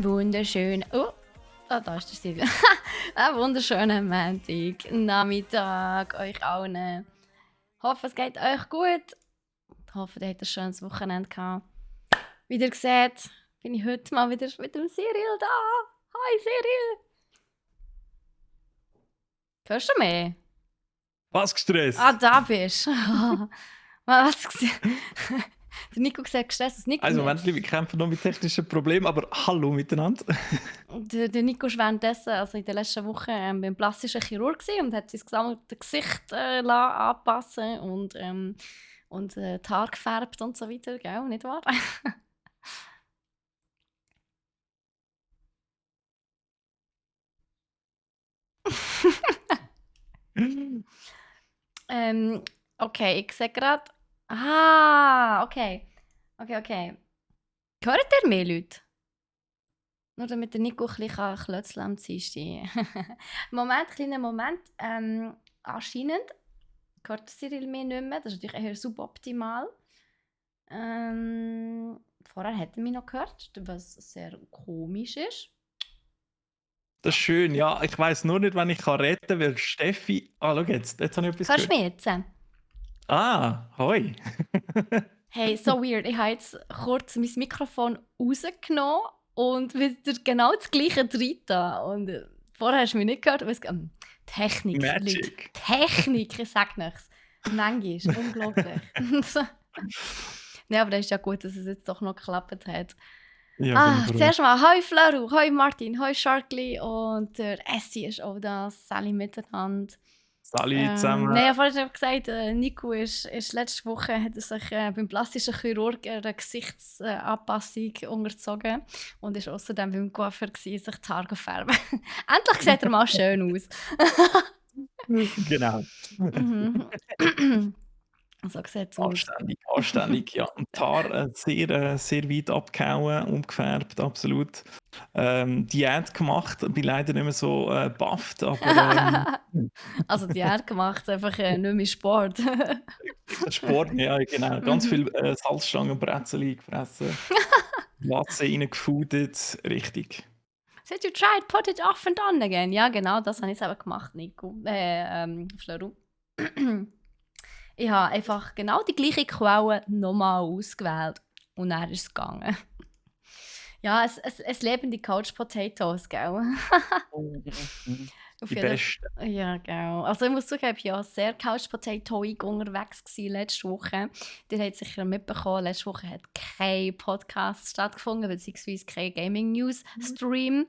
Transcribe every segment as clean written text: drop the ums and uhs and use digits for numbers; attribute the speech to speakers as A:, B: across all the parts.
A: Wunderschön. Da ist der Stil. Einen wunderschönen Montag, Nachmittag euch allen. Hoffe, es geht euch gut. Ich hoffe, ihr habt ein schönes Wochenende gehabt. Wie ihr seht, bin ich heute mal wieder mit dem Cyril da. Hi Cyril. Hörst du mich?
B: Was gestresst?
A: Da bist du. Was? Der Nico sieht gestresst.
B: Also, Moment, wir kämpfen noch mit technischen Problemen, aber hallo miteinander.
A: Der Nico war währenddessen, also in der letzten Woche, beim plastischen Chirurg und hat sein gesamtes Gesicht anpassen und die Haare gefärbt und so weiter, gell? Nicht wahr? Okay, ich sehe gerade. Okay. Hört ihr mehr Leute? Nur damit der Nico ein bisschen klötzeln am Dienstag. Kleiner Moment. Anscheinend hört Cyril mich nicht mehr. Das ist natürlich eher suboptimal. Vorher hat er mich noch gehört, was sehr komisch ist.
B: Das ist schön, ja. Ich weiss nur nicht, wann ich reden kann, weil Steffi... schau jetzt habe ich etwas
A: Hörst du
B: gehört.
A: mich jetzt?
B: Hoi.
A: Hey, so weird. Ich habe jetzt kurz mein Mikrofon rausgenommen und wieder genau das gleiche drin da. Und vorher hast du mich nicht gehört. Technik,
B: Magic.
A: Leute. Technik, ich sage nichts. Manchmal, unglaublich. Ja, aber das ist ja gut, dass es jetzt doch noch geklappt hat.
B: Ja, genau.
A: Zuerst mal, hoi Flaru, hoi Martin, hoi Sharkly und der Essi ist auch da, Sally miteinander.
B: Salut zusammen.
A: Nein, ich habe vorhin gesagt, Nico ist letzte Woche hat er sich beim plastischen Chirurg eine Gesichtsanpassung unterzogen und ist außerdem beim Coiffeur gewesen, sich die Haare gefärbt. Endlich sieht er mal schön aus.
B: Genau.
A: So sieht es aus.
B: Anständig, ja. Und die Haare sehr weit abgehauen, umgefärbt, absolut. Diät gemacht, bin leider nicht mehr so bufft, aber...
A: Also Diät gemacht, einfach nicht mehr Sport.
B: Sport, ja genau. Ganz viel Salzstangenbrezel gefressen, Wasser reingefudet, richtig.
A: Said you tried, put it off and on again. Ja, genau, das habe ich selber gemacht, Nico. Fleru. Ich habe einfach genau die gleiche Quelle nochmal ausgewählt und dann ist es gegangen. Ja, es leben die Couch Potatoes, gell?
B: Die Beste.
A: Ja, genau. Also ich muss zugeben, ich war ja sehr Couch Potatoig unterwegs letzte Woche. Ihr habt sicher mitbekommen, letzte Woche hat kein Podcast stattgefunden, beziehungsweise kein Gaming News Stream.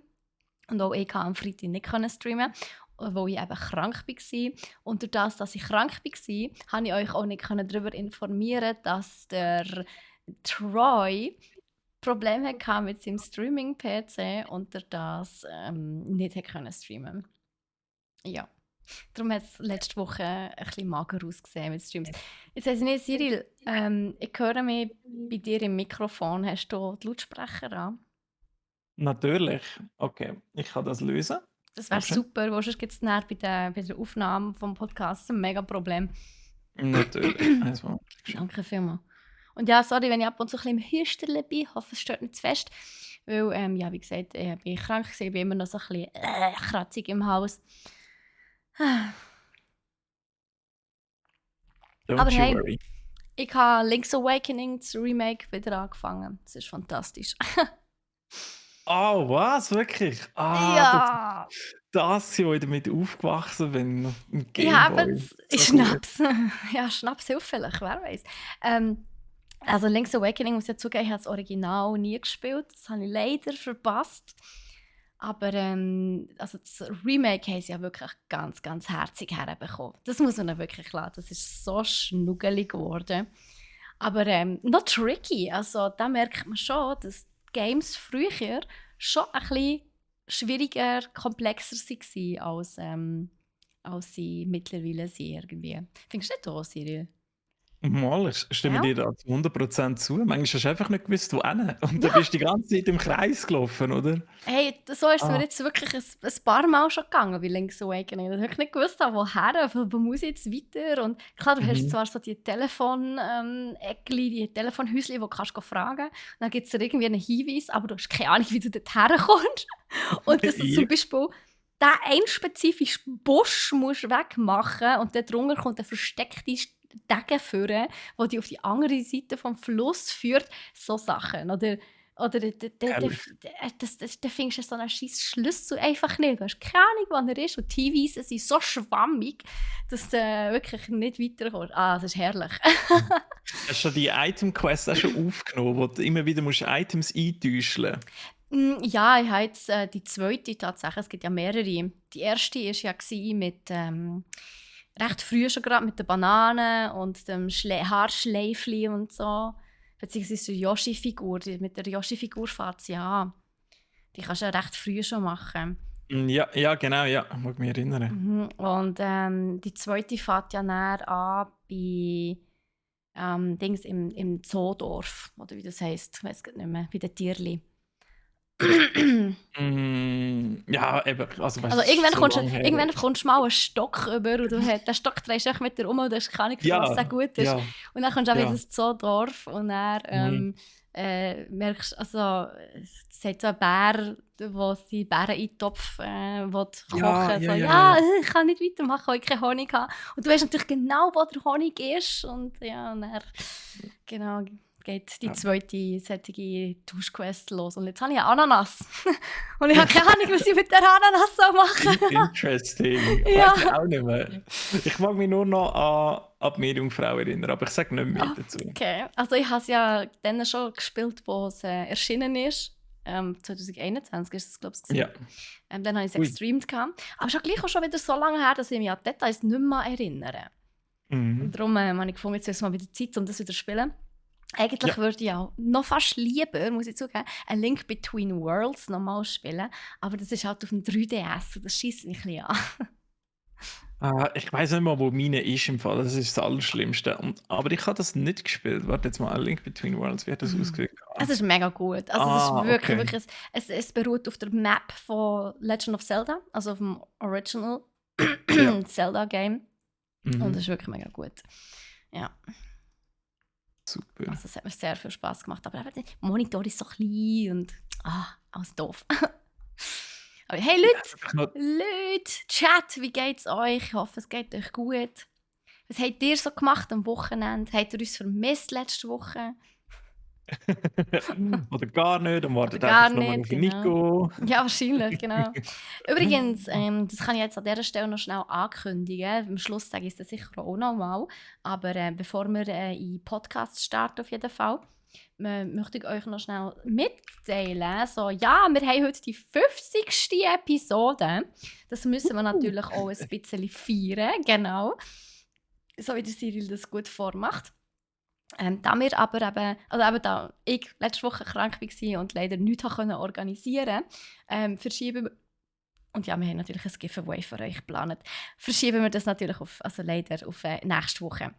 A: Und auch ich konnte am Freitag nicht streamen, weil ich eben krank war. Und durch das, dass ich krank war, konnte ich euch auch nicht darüber informieren, dass der Troy Probleme hatte mit seinem Streaming-PC und durch das nicht streamen konnte. Ja. Darum hat es letzte Woche ein bisschen mager ausgesehen mit Streams. Jetzt weiss ich nicht, Cyril, ich höre mich bei dir im Mikrofon. Hast du die Lautsprecher an?
B: Natürlich. Okay, ich kann das lösen.
A: Das wäre super, weil sonst gibt es bei der Aufnahme des Podcasts ein mega Problem.
B: Natürlich.
A: Danke vielmals. Und ja, sorry, wenn ich ab und zu ein bisschen im Hüsterle bin. Ich hoffe, es stört nicht zu fest. Weil, ja, wie gesagt, ich bin krank gewesen, ich bin immer noch so ein bisschen kratzig im Haus. Aber hey,
B: worry.
A: ich habe Link's Awakening, das Remake, wieder angefangen. Das ist fantastisch.
B: Oh, was? Wirklich?
A: Ja!
B: Das Jahr, wo ich damit aufgewachsen bin.
A: Ja, aber Schnaps. Ja, Schnaps hilft vielleicht, wer weiß. Also Link's Awakening, muss ich zugeben, ich habe das Original nie gespielt. Das habe ich leider verpasst. Aber also das Remake haben sie ja wirklich ganz, ganz herzig herbekommen. Das muss man wirklich lassen. Das ist so schnuggelig geworden. Aber noch tricky. Also da merkt man schon, dass Games früher schon ein bisschen schwieriger, komplexer waren, als sie mittlerweile sind irgendwie. Findest du nicht auch, Cyril?
B: Mal, ich stimme
A: Ja.
B: dir da zu 100% zu. Manchmal hast du einfach nicht gewusst, wohin. Und dann
A: Ja.
B: bist du die ganze Zeit im Kreis gelaufen, oder?
A: Hey, so ist es mir
B: Ah,
A: jetzt wirklich ein paar Mal schon gegangen, wie Link's Awakening. Dass ich wirklich nicht gewusst habe, woher, wo muss ich jetzt weiter? Und klar, du hast
B: mhm.
A: zwar so die Eckli, die Telefonhäuschen, wo du kannst fragen kannst. Dann gibt es irgendwie einen Hinweis, aber du hast keine Ahnung, wie du dort herkommst. Und dass du
B: Ja,
A: zum Beispiel diesen einen spezifischen Busch musst wegmachen und dort drunter kommt eine versteckte Stege führen, die dich auf die andere Seite vom Fluss führt. So Sachen. Oder
B: herrlich.
A: da findest du so einen scheiß Schlüssel einfach nicht. Du hast keine Ahnung, wann er ist. Und die Hinweise sind so schwammig, dass du wirklich nicht weiterkommst. Ah, das ist herrlich.
B: Hast du schon die Item-Quest auch schon aufgenommen, wo du immer wieder musst Items eintäuschen musst?
A: Ja, ich habe jetzt die zweite tatsächlich. Es gibt ja mehrere. Die erste war ja mit recht früh schon gerade mit den Bananen und dem Haarschleifli und so. Beziehungsweise die Yoshi-Figur. Mit der Yoshi-Figur fährt sie an. Die kannst du ja recht früh schon machen.
B: Ja, ja, genau, ja. Mag mich erinnern.
A: Und die zweite fährt ja näher an bei Dings im Zoodorf. Oder wie das heisst. Ich weiß nicht mehr. Bei den Tierli.
B: Ja, eben, also weißt
A: Also
B: du, es ist so lange her.
A: irgendwann kommst du mal einen Stock über und den Stock drehst du einfach mit dir um und du hast keine Ahnung, für was der
B: Ja,
A: gut ist.
B: ja,
A: Und dann kommst du auch wieder
B: ja.
A: ins Zoodorf und dann
B: Mhm.
A: merkst also es hat so einen Bär, der seinen Bäreneintopf will
B: Ja,
A: kochen.
B: ja,
A: So,
B: ja,
A: ja,
B: ja.
A: ich kann nicht weitermachen, weil ich keinen Honig habe. Und du weißt natürlich genau, wo der Honig ist. Und ja, und dann genau, geht die
B: Ja.
A: zweite solche Tauschquest los. Und jetzt habe ich eine Ananas. Und ich habe keine Ahnung, was ich mit der Ananas machen soll.
B: Interesting.
A: Ja.
B: Weiß ich auch nicht mehr. Ich mag mich nur noch an die Meerjungfrau erinnern, aber ich sage nicht mehr dazu.
A: Okay. Also ich habe es ja dann schon gespielt, wo es erschienen ist. 2021 ist es, glaube ich.
B: Ja.
A: Dann habe ich es
B: Ui.
A: gestreamt. Aber es ist gleich auch schon wieder so lange her, dass ich mich an die Details nicht mehr erinnere.
B: Mhm.
A: Und darum habe ich gefunden, jetzt ist mal wieder Zeit, um das wieder zu spielen. Eigentlich
B: Ja.
A: würde ich auch noch fast lieber, muss ich zugeben, A Link Between Worlds nochmal spielen. Aber das ist halt auf dem 3DS und das schießt mich ein bisschen an.
B: Ich weiß nicht mal, wo meine ist im Fall. Das ist das Allerschlimmste. Aber ich habe das nicht gespielt. Warte jetzt mal, A Link Between Worlds, wie hat das ausgesehen?
A: Es ist mega gut. Also es ist wirklich,
B: Okay.
A: wirklich, es beruht auf der Map von Legend of Zelda, also auf dem Original
B: Ja.
A: Zelda-Game. Und
B: Mhm.
A: es ist wirklich mega gut. Ja,
B: Super.
A: also es hat mir sehr viel Spaß gemacht. Aber eben, der Monitor ist so klein und alles doof. Aber hey Leute, Chat, wie geht's euch? Ich hoffe, es geht euch gut. Was habt ihr so gemacht am Wochenende? Habt ihr uns vermisst letzte Woche?
B: Oder gar nicht, dann wartet
A: Oder gar
B: einfach nochmal
A: nicht,
B: auf
A: genau.
B: Nico.
A: Ja, wahrscheinlich, genau. Übrigens, das kann ich jetzt an dieser Stelle noch schnell ankündigen. Am Schluss sage ich es dann sicher auch noch mal. Aber bevor wir in den Podcast starten, auf jeden Fall, möchte ich euch noch schnell mitteilen. So, ja, wir haben heute die 50. Episode. Das müssen wir natürlich auch ein bisschen feiern, genau. So wie der Cyril das gut vormacht. Da wir aber da ich letzte Woche krank war und leider nichts organisieren konnte, verschieben wir, und ja, wir haben natürlich ein Giveaway für euch geplant, verschieben wir das natürlich leider auf nächste Woche.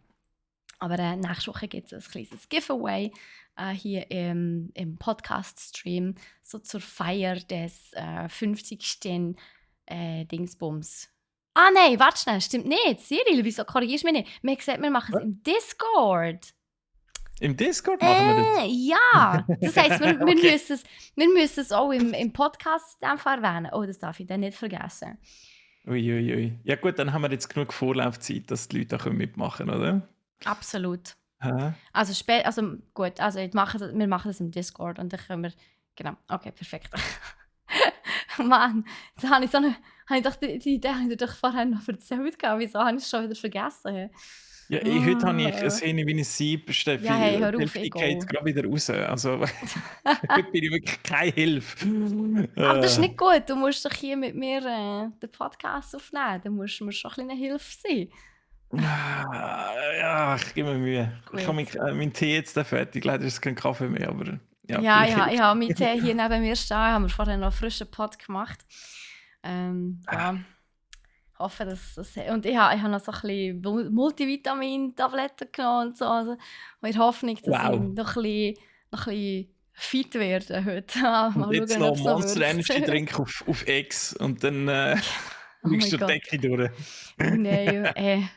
A: Aber nächste Woche gibt es ein kleines Giveaway hier im Podcast-Stream, so zur Feier des 50. Dingsbums. Ah nein, warte schnell, stimmt nicht. Cyril, wieso korrigierst du mich nicht? Wir haben gesagt, wir machen es im Discord.
B: Im Discord machen wir das?
A: Ja, das heisst, wir
B: Okay.
A: müssen es auch im Podcast in dem Fall erwähnen. Oh, das darf ich dann nicht vergessen.
B: Uiuiui. Ja gut, dann haben wir jetzt genug Vorlaufzeit, dass die Leute auch mitmachen können, oder?
A: Absolut.
B: Hä?
A: Also gut, also wir machen das im Discord und dann können wir, genau, okay, perfekt. Mann, da habe ich doch die Idee habe ich dir doch vorher noch erzählt, wieso habe ich es schon wieder vergessen?
B: Ja, heute habe ich eine Szene wie ein Sieb, Steffi.
A: Ja, hey, hör
B: Die
A: auf,
B: Hälfte
A: ich
B: geht
A: gehe.
B: gerade wieder raus. Also, heute bin ich wirklich keine Hilfe.
A: Aber das ist nicht gut, du musst doch hier mit mir den Podcast aufnehmen, dann musst du mir schon ein bisschen eine Hilfe sein.
B: Ja, ich gebe mir Mühe. Ich habe
A: Gut.
B: meinen Tee jetzt fertig. Leider ist es kein Kaffee mehr, aber ja,
A: Ja,
B: vielleicht hilft
A: ich habe meinen Tee hier neben mir stehen, haben wir vorher noch einen frischen Pot gemacht. Ja, hoffe, dass das... Und ich habe noch so ein bisschen Multivitamin-Tabletten genommen und so. Also, in der Hoffnung, dass ich
B: Wow.
A: noch ein bisschen fit werde heute.
B: Und
A: Mal
B: jetzt
A: schauen, ob
B: noch
A: es so
B: Monster Energy
A: wirkt.
B: Drink auf Ex und dann
A: Oh
B: fliegst
A: mein
B: du die
A: Gott.
B: Decke durch.
A: Nein,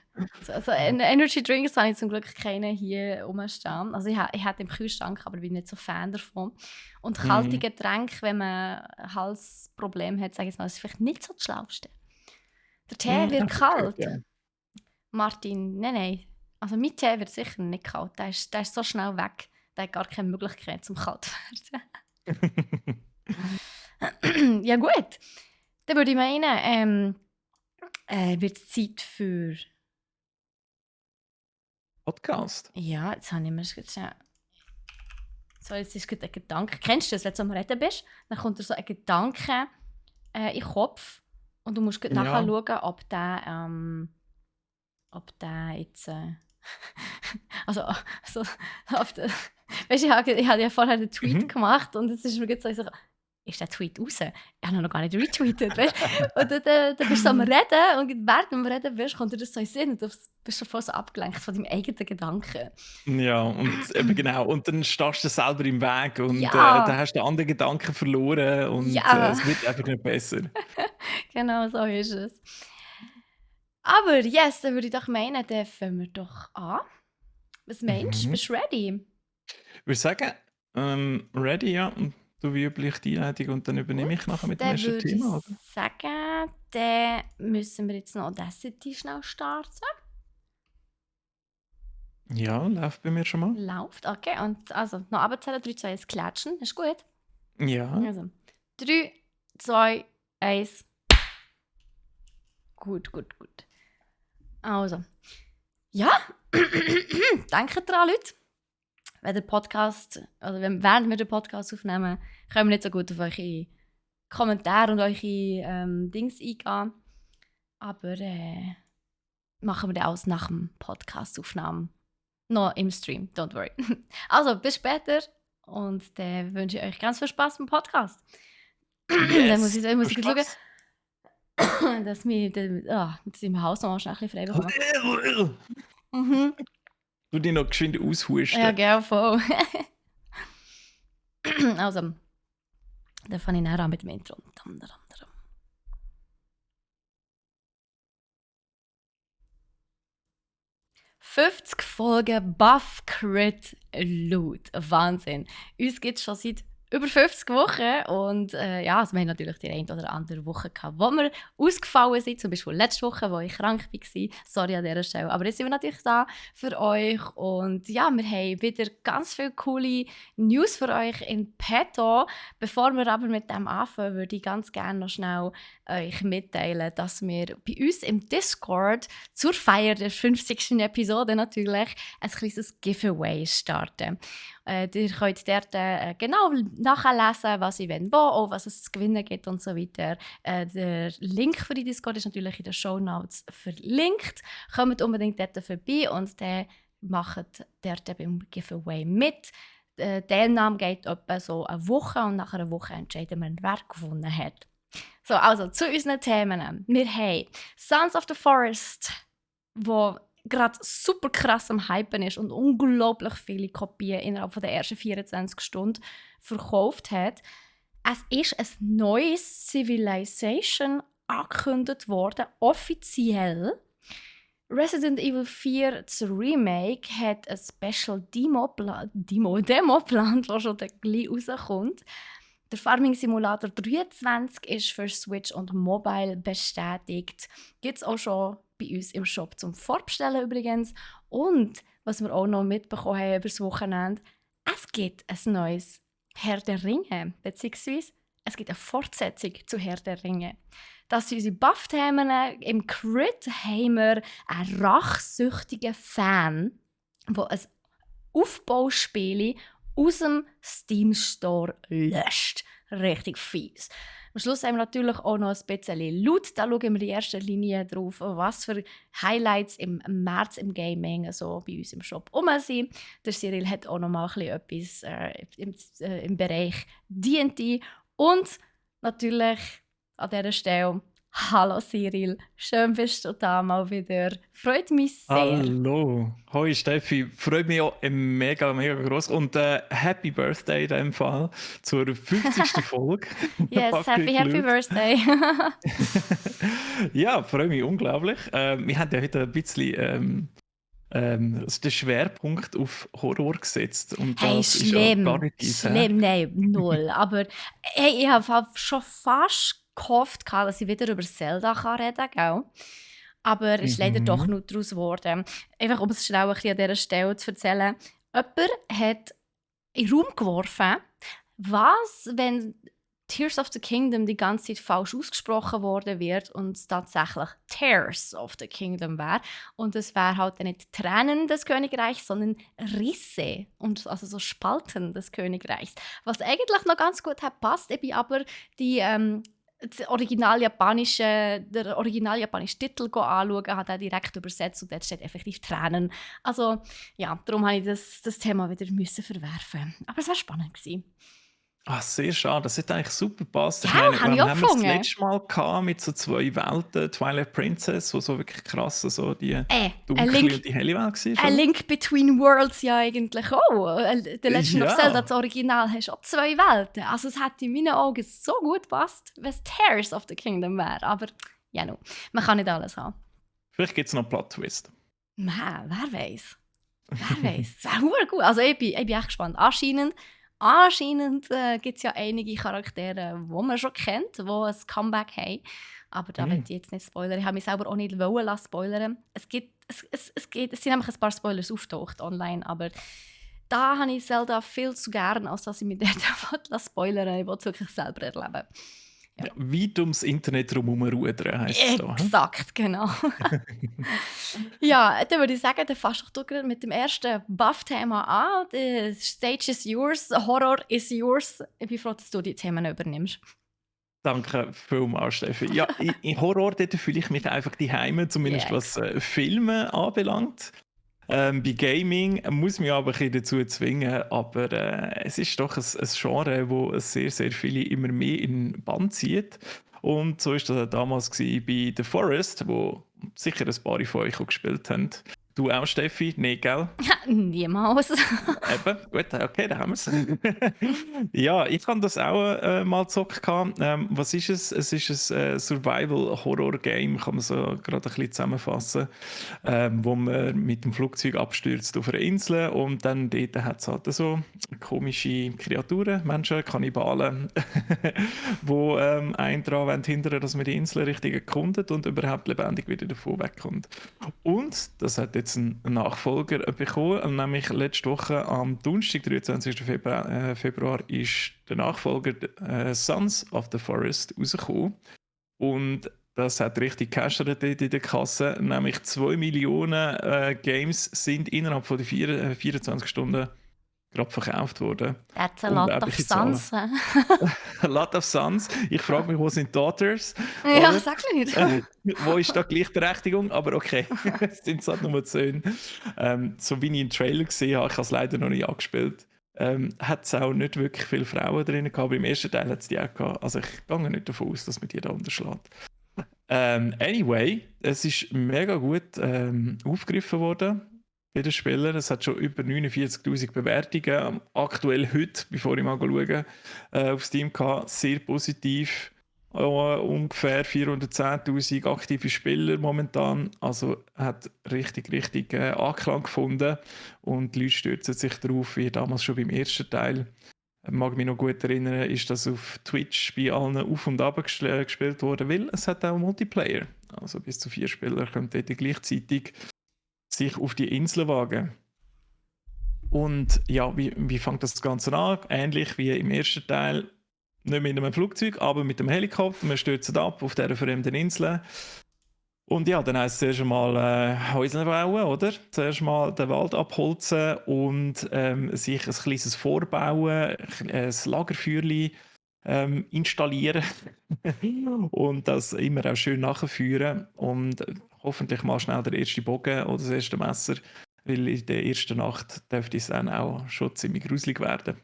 A: also Energy Drinks habe ich zum Glück keine hier rumstehen. Also ich hätte im Kühlschrank, aber bin nicht so Fan davon. Und kalte
B: Mhm.
A: Getränke, wenn man ein Halsproblem hat, sage ich mal, ist vielleicht nicht so das Schlauste. Der Tee
B: Mhm,
A: wird
B: habe ich gehört,
A: kalt.
B: ja.
A: Martin, nein. Also mein Tee wird sicher nicht kalt. Der ist so schnell weg. Der hat gar keine Möglichkeit zum kalt zu werden. Ja gut, dann würde ich meinen, wird es Zeit für...
B: Podcast.
A: Ja, jetzt habe ich mir schnell... So, jetzt ist gerade ein Gedanke. Kennst du das, wenn du am Reden bist? Dann kommt dir so ein Gedanke in den Kopf und du musst
B: Ja.
A: nachher schauen, ob der jetzt... also, weißt du, ich habe ja vorher einen Tweet gemacht und jetzt ist mir gerade so, ist der Tweet raus? Ich habe ihn noch gar nicht retweetet, weißt? Und dann bist du am Reden und während du am Reden bist, kommt dir das so in den Sinn und du bist schon voll so abgelenkt von deinem eigenen Gedanken.
B: Ja, und eben genau. Und dann stehst du selber im Weg und dann
A: Ja!
B: hast du den anderen Gedanken verloren und
A: Ja!
B: es wird einfach nicht besser.
A: Genau so ist es. Aber yes, dann würde ich doch meinen, dann fangen wir doch an. Was meinst du?
B: Mhm.
A: Bist du ready?
B: Ich würde sagen, ready, ja. Und du wie üblich die Einleitung und dann übernehme ich nachher mit dem
A: Dann
B: ersten
A: würde ich
B: Thema, oder?
A: sagen, dann müssen wir jetzt noch Audacity schnell starten.
B: Ja, läuft bei mir schon mal.
A: Läuft, okay. Und also noch abzählen, 3, 2, 1, klatschen. Ist gut?
B: Ja.
A: Also 3, 2, 1. Gut. Also, ja, denkt dran, Leute. Wenn der Podcast, also während wir den Podcast aufnehmen, können wir nicht so gut auf eure Kommentare und eure Dings eingehen. Aber machen wir dann alles nach dem Podcast-Aufnahme. Noch im Stream, don't worry. Also, bis später und dann wünsche ich euch ganz viel Spaß beim Podcast. Dann muss ich schauen, dass ich im Haus noch schnell ein bisschen frei bekomme. Mhm.
B: Du dich noch geschwind
A: Ja,
B: aushusten.
A: gerne voll. Also, dann fange ich nachher an mit dem Intro. 50 Folgen Buff Crit Loot. Wahnsinn. Uns gibt es schon seit über 50 Wochen und ja, also wir haben natürlich die eine oder andere Woche gehabt, wo wir ausgefallen sind, zum Beispiel letzte Woche, wo ich krank war. Sorry an dieser Stelle. Aber jetzt sind wir natürlich da für euch und ja, wir haben wieder ganz viele coole News für euch in petto. Bevor wir aber mit dem anfangen, würde ich ganz gerne noch schnell euch mitteilen, dass wir bei uns im Discord zur Feier der 50. Episode natürlich ein kleines Giveaway starten. Ihr könnt dort genau nachlesen, was ich wo, auch was es zu gewinnen gibt und so weiter. Der Link für die Discord ist natürlich in den Shownotes verlinkt. Kommt unbedingt dort vorbei und dann macht dort beim Giveaway mit. Die Teilnahme geht etwa so eine Woche und nach einer Woche entscheiden wir, wer gewonnen hat. So, also zu unseren Themen. Wir haben Sons of the Forest, wo gerade super krass am Hypen ist und unglaublich viele Kopien innerhalb der ersten 24 Stunden verkauft hat. Es ist ein neues Civilization angekündigt worden, offiziell. Resident Evil 4, das Remake, hat ein Special Demo-Plan, das schon gleich rauskommt. Der Farming Simulator 23 ist für Switch und Mobile bestätigt. Gibt es auch schon bei uns im Shop zum Vorbestellen übrigens. Und was wir auch noch mitbekommen haben über das Wochenende, es gibt ein neues Herr der Ringe, beziehungsweise es gibt eine Fortsetzung zu Herr der Ringe. Das sind unsere Buff-Themen. Im Crit haben wir einen rachsüchtigen Fan, der ein Aufbauspiel aus dem Steam Store löscht. Richtig fies. Am Schluss haben wir natürlich auch noch ein bisschen Loot. Da schauen wir in erster Linie drauf, was für Highlights im März im Gaming so bei uns im Shop sind. Der Cyril hat auch noch mal etwas im Bereich D&D. Und natürlich an dieser Stelle Hallo Cyril, schön bist du da mal wieder. Freut mich sehr.
B: Hallo. Hoi Steffi, freut mich auch mega, mega groß. Und Happy Birthday in dem Fall zur 50. Folge.
A: Yes,
B: Packe
A: happy
B: geschaut.
A: birthday.
B: Ja, freue mich unglaublich. Wir haben ja heute ein bisschen also den Schwerpunkt auf Horror gesetzt. Und
A: Hey,
B: das ist ja gar
A: schlimm,
B: nicht eins, hä?
A: schlimm, nein, null. Aber hey, ich habe schon fast gehofft, dass ich wieder über Zelda reden kann, gell? Aber es ist leider doch
B: Mhm.
A: nur daraus geworden. Einfach, um es schnell ein bisschen an dieser Stelle zu erzählen. Jemand hat in den Raum geworfen, was, wenn Tears of the Kingdom die ganze Zeit falsch ausgesprochen worden wird und es tatsächlich Tears of the Kingdom wäre. Und es wäre halt dann nicht Tränen des Königreichs, sondern Risse, und also so Spalten des Königreichs. Was eigentlich noch ganz gut hat passt, ich bin aber die der original japanische Titel anschauen, hat er direkt übersetzt und dort steht effektiv Tränen. Also ja, darum habe ich das Thema wieder müssen verwerfen. Aber es war spannend gewesen.
B: Ah, sehr schade. Das hat eigentlich super gepasst. Ich
A: Gell,
B: meine,
A: habe ich
B: wann
A: auch
B: haben wir das
A: gefunden.
B: letzte Mal gehabt mit so zwei Welten? Twilight Princess, wo so wirklich krass so die
A: Ein
B: dunkle
A: Link,
B: und die helle Welt war,
A: ein
B: oder?
A: Link Between Worlds ja eigentlich auch. The Legend of Zelda,
B: Ja,
A: das Original, hast auch zwei Welten. Also es hätte in meinen Augen so gut gepasst, wenn es Tears of the Kingdom wäre. Aber ja, no, man kann nicht alles haben.
B: vielleicht gibt es noch einen Plot-Twist.
A: Man, wer weiß. Wer weiß. Es wäre gut. Also ich bin echt gespannt. Anscheinend gibt es ja einige Charaktere, die man schon kennt, die ein Comeback haben. Aber da will
B: Hm.
A: ich jetzt nicht spoilern. Ich habe mich selber auch nicht wollen lassen spoilern. Es sind nämlich ein paar Spoilers auftaucht online, aber da habe ich Zelda viel zu gern, als dass ich mich dort spoilern will. Ich will es wirklich selber erleben. Ja.
B: Ja, weit ums Internet drumherum rudern, heisst es da. Hm?
A: Exakt, genau. Ja, dann würde ich sagen, dann fasst doch du gerade mit dem ersten Buff-Thema an. The stage is yours, Horror is yours. Ich bin froh, dass du die Themen übernimmst.
B: Danke vielmals, Steffi. Ja, in Horror dort fühle ich mich einfach daheim, zumindest was
A: Yes.
B: Filme anbelangt. Bei Gaming muss mich aber ein bisschen dazu zwingen, aber es ist doch ein Genre, wo sehr, sehr viele immer mehr in den Bann zieht. Und so war das auch damals bei The Forest, wo sicher ein paar von euch auch gespielt haben. Du auch, Steffi? Nee, gell?
A: Niemals.
B: Eben, gut, okay, da haben wir es. Ja, ich habe das auch mal gezockt. Was ist es? Es ist ein Survival-Horror-Game, kann man so gerade ein bisschen zusammenfassen, wo man mit dem Flugzeug abstürzt auf einer Insel und dann dort hat es halt so komische Kreaturen, Menschen, Kannibalen, wo einen daran hindern wollen, dass man die Insel richtig erkundet und überhaupt lebendig wieder davon wegkommt. Und das hat jetzt einen Nachfolger bekommen, nämlich letzte Woche am Donnerstag, 23. Februar, ist der Nachfolger Sons of the Forest rausgekommen. Und das hat richtig gecashert dort in der Kasse, nämlich 2 Millionen Games sind innerhalb von den 24 Stunden gerade verkauft worden.
A: That's a lot of
B: Unglaubliche Zahlen.
A: suns.
B: A lot of sons. Ich frage mich, wo sind Daughters?
A: Ja,
B: Oder?
A: sag's nicht.
B: Wo ist da Gleichberechtigung? Aber okay, es sind halt nur 10. So wie ich einen Trailer gesehen habe, ich habe es leider noch nicht angespielt, hat es auch nicht wirklich viele Frauen drin gehabt, aber im ersten Teil hat es die auch gehabt. Also ich gehe nicht davon aus, dass man die da unterschlägt. Anyway, es ist mega gut aufgegriffen worden bei den Spielern. Es hat schon über 49'000 Bewertungen. Aktuell heute, bevor ich mal schaue, auf Steam gehabt, sehr positiv. Ungefähr 410'000 aktive Spieler momentan. Also hat richtig, richtig Anklang gefunden. Und die Leute stürzen sich darauf, wie damals schon beim ersten Teil. Mag mich noch gut erinnern, ist das auf Twitch bei allen auf und ab gespielt worden, weil es hat auch Multiplayer. Also bis zu 4 Spieler können dort gleichzeitig sich auf die Insel wagen. Und ja, wie fängt das Ganze an? Ähnlich wie im ersten Teil, nicht mit einem Flugzeug, aber mit dem Helikopter. Wir stürzen ab auf dieser fremden Insel. Und ja, dann heisst es zuerst mal Häuser bauen, oder? Zuerst mal den Wald abholzen und sich ein kleines Vorbauen, ein Lagerfeuerchen installieren und das immer auch schön nachführen und hoffentlich mal schnell der erste Bogen oder das erste Messer, weil in der ersten Nacht dürfte es dann auch schon ziemlich gruselig werden.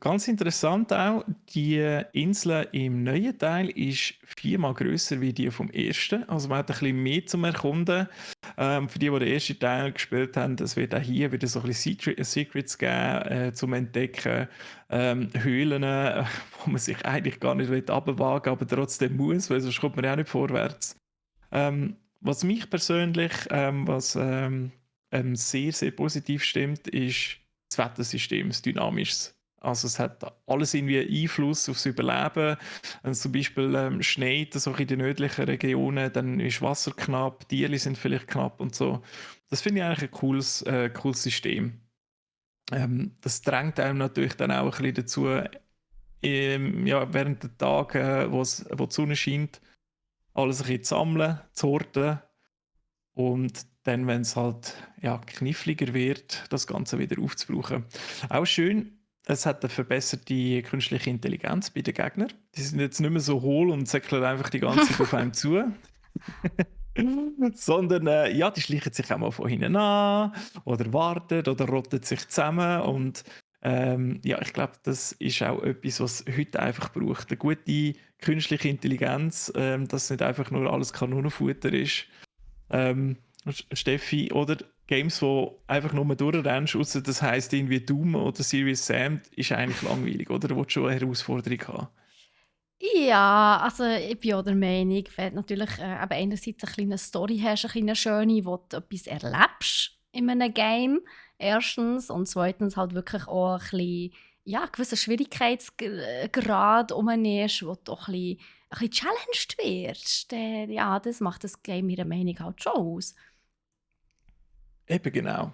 B: Ganz interessant auch, die Insel im neuen Teil ist viermal grösser wie die vom ersten. Also man hat ein bisschen mehr zum Erkunden. Für die den ersten Teil gespielt haben, es wird auch hier wieder so ein bisschen Secrets geben, zum Entdecken. Höhlen, wo man sich eigentlich gar nicht runterwagen will, aber trotzdem muss, weil sonst kommt man ja auch nicht vorwärts. Was mich persönlich sehr, sehr positiv stimmt, ist das Wettersystem, das dynamisches. Also es hat alles irgendwie Einfluss aufs Überleben. Wenn es zum Beispiel schneit, so in den nördlichen Regionen, dann ist Wasser knapp, Tiere sind vielleicht knapp und so. Das finde ich eigentlich ein cooles System. Das drängt einem natürlich dann auch ein bisschen dazu, ja, während der Tage, wo die Sonne scheint, alles ein bisschen zu sammeln, zu horten und dann, wenn es halt ja, kniffliger wird, das Ganze wieder aufzubrauchen. Auch schön, es hat eine verbesserte künstliche Intelligenz bei den Gegnern. Die sind jetzt nicht mehr so hohl und säckeln einfach die ganze Zeit auf einem zu. Sondern ja, die schleichen sich auch mal von hinten an oder warten oder rotten sich zusammen. Und ja, ich glaube, das ist auch etwas, was heute einfach braucht. Eine gute künstliche Intelligenz, dass nicht einfach nur alles Kanonenfutter ist. Steffi, oder Games, wo einfach nur durchrennst, ausser das heisst irgendwie Doom oder Serious Sam, ist eigentlich langweilig, oder? Du willst schon eine Herausforderung haben.
A: Ja, also ich bin auch der Meinung, wenn du natürlich eben einerseits eine kleine Story hast, eine kleine schöne, wo du etwas erlebst in einem Game, erstens, und zweitens halt wirklich auch ein bisschen, ja, ein gewisser Schwierigkeitsgrad um ist, wo du auch ein bisschen challenged wirst. Ja, das macht das Game meiner Meinung nach halt schon aus.
B: Eben genau.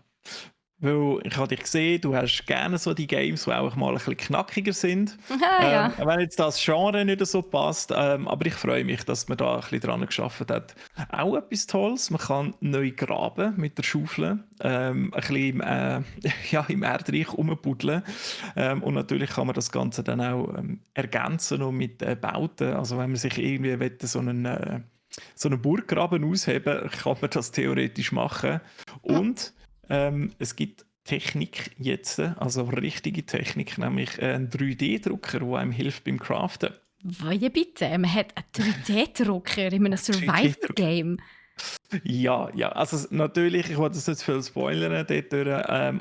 B: Weil ich habe dich gesehen, du hast gerne so die Games, die auch mal ein bisschen knackiger sind.
A: Ja.
B: Wenn jetzt das Genre nicht so passt, aber ich freue mich, dass man da ein bisschen dran geschafft hat. Auch etwas Tolles, man kann neu graben mit der Schaufel, ein bisschen ja, im Erdreich rumbuddeln. Und natürlich kann man das Ganze dann auch ergänzen noch mit Bauten. Also wenn man sich irgendwie will, so einen Burggraben ausheben, kann man das theoretisch machen. Und es gibt Technik jetzt, also richtige Technik, nämlich einen 3D-Drucker, der einem hilft beim Craften.
A: Wie bitte? Man hat einen 3D-Drucker in einem
B: 3D-Drucker.
A: Survival-Game.
B: Ja, ja, also natürlich, ich wollte das nicht zu viel spoilern dort durch,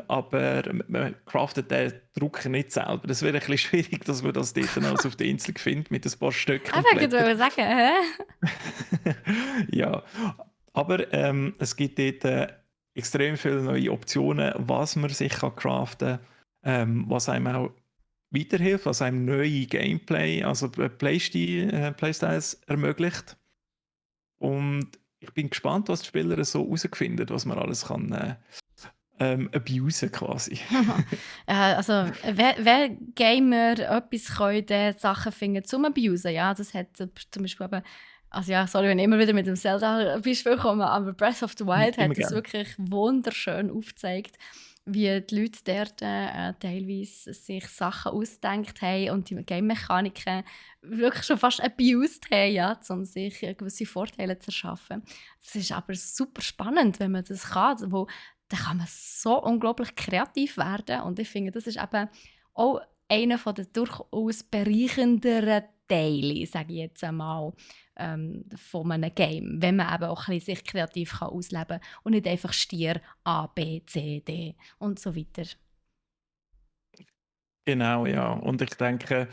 B: aber man craftet den Drucker nicht selber. Das wäre ein bisschen schwierig, dass man das dort dann alles auf der Insel findet mit ein paar Stöcken und
A: Einfach
B: Blättern.
A: gerade sagen, hä?
B: Ja, aber es gibt dort extrem viele neue Optionen, was man sich kann craften kann, was einem auch weiterhilft, was einem neue Gameplay, also Playstyles ermöglicht. Und ich bin gespannt, was die Spieler so herausfinden, was man alles kann abusen quasi.
A: Also, wer Gamer etwas können, Sachen finden zum Abusen, ja, das hat zum Beispiel eben, also ja, sorry, wenn ich immer wieder mit dem Zelda-Beispiel komme, aber Breath of the Wild
B: Immer
A: hat das
B: gerne.
A: wirklich wunderschön aufgezeigt, wie die Leute dort teilweise sich Sachen ausgedacht haben und die Game-Mechaniken wirklich schon fast abused haben, ja, um sich gewisse Vorteile zu erschaffen. Das ist aber super spannend, wenn man das kann, wo dann kann man so unglaublich kreativ werden. Und ich finde, das ist eben auch einer der durchaus bereichenderen Teile, sage ich jetzt einmal, von einem Game. Wenn man eben auch ein bisschen sich kreativ kann ausleben kann und nicht einfach stier A, B, C, D und so weiter.
B: Genau, ja. Und ich denke,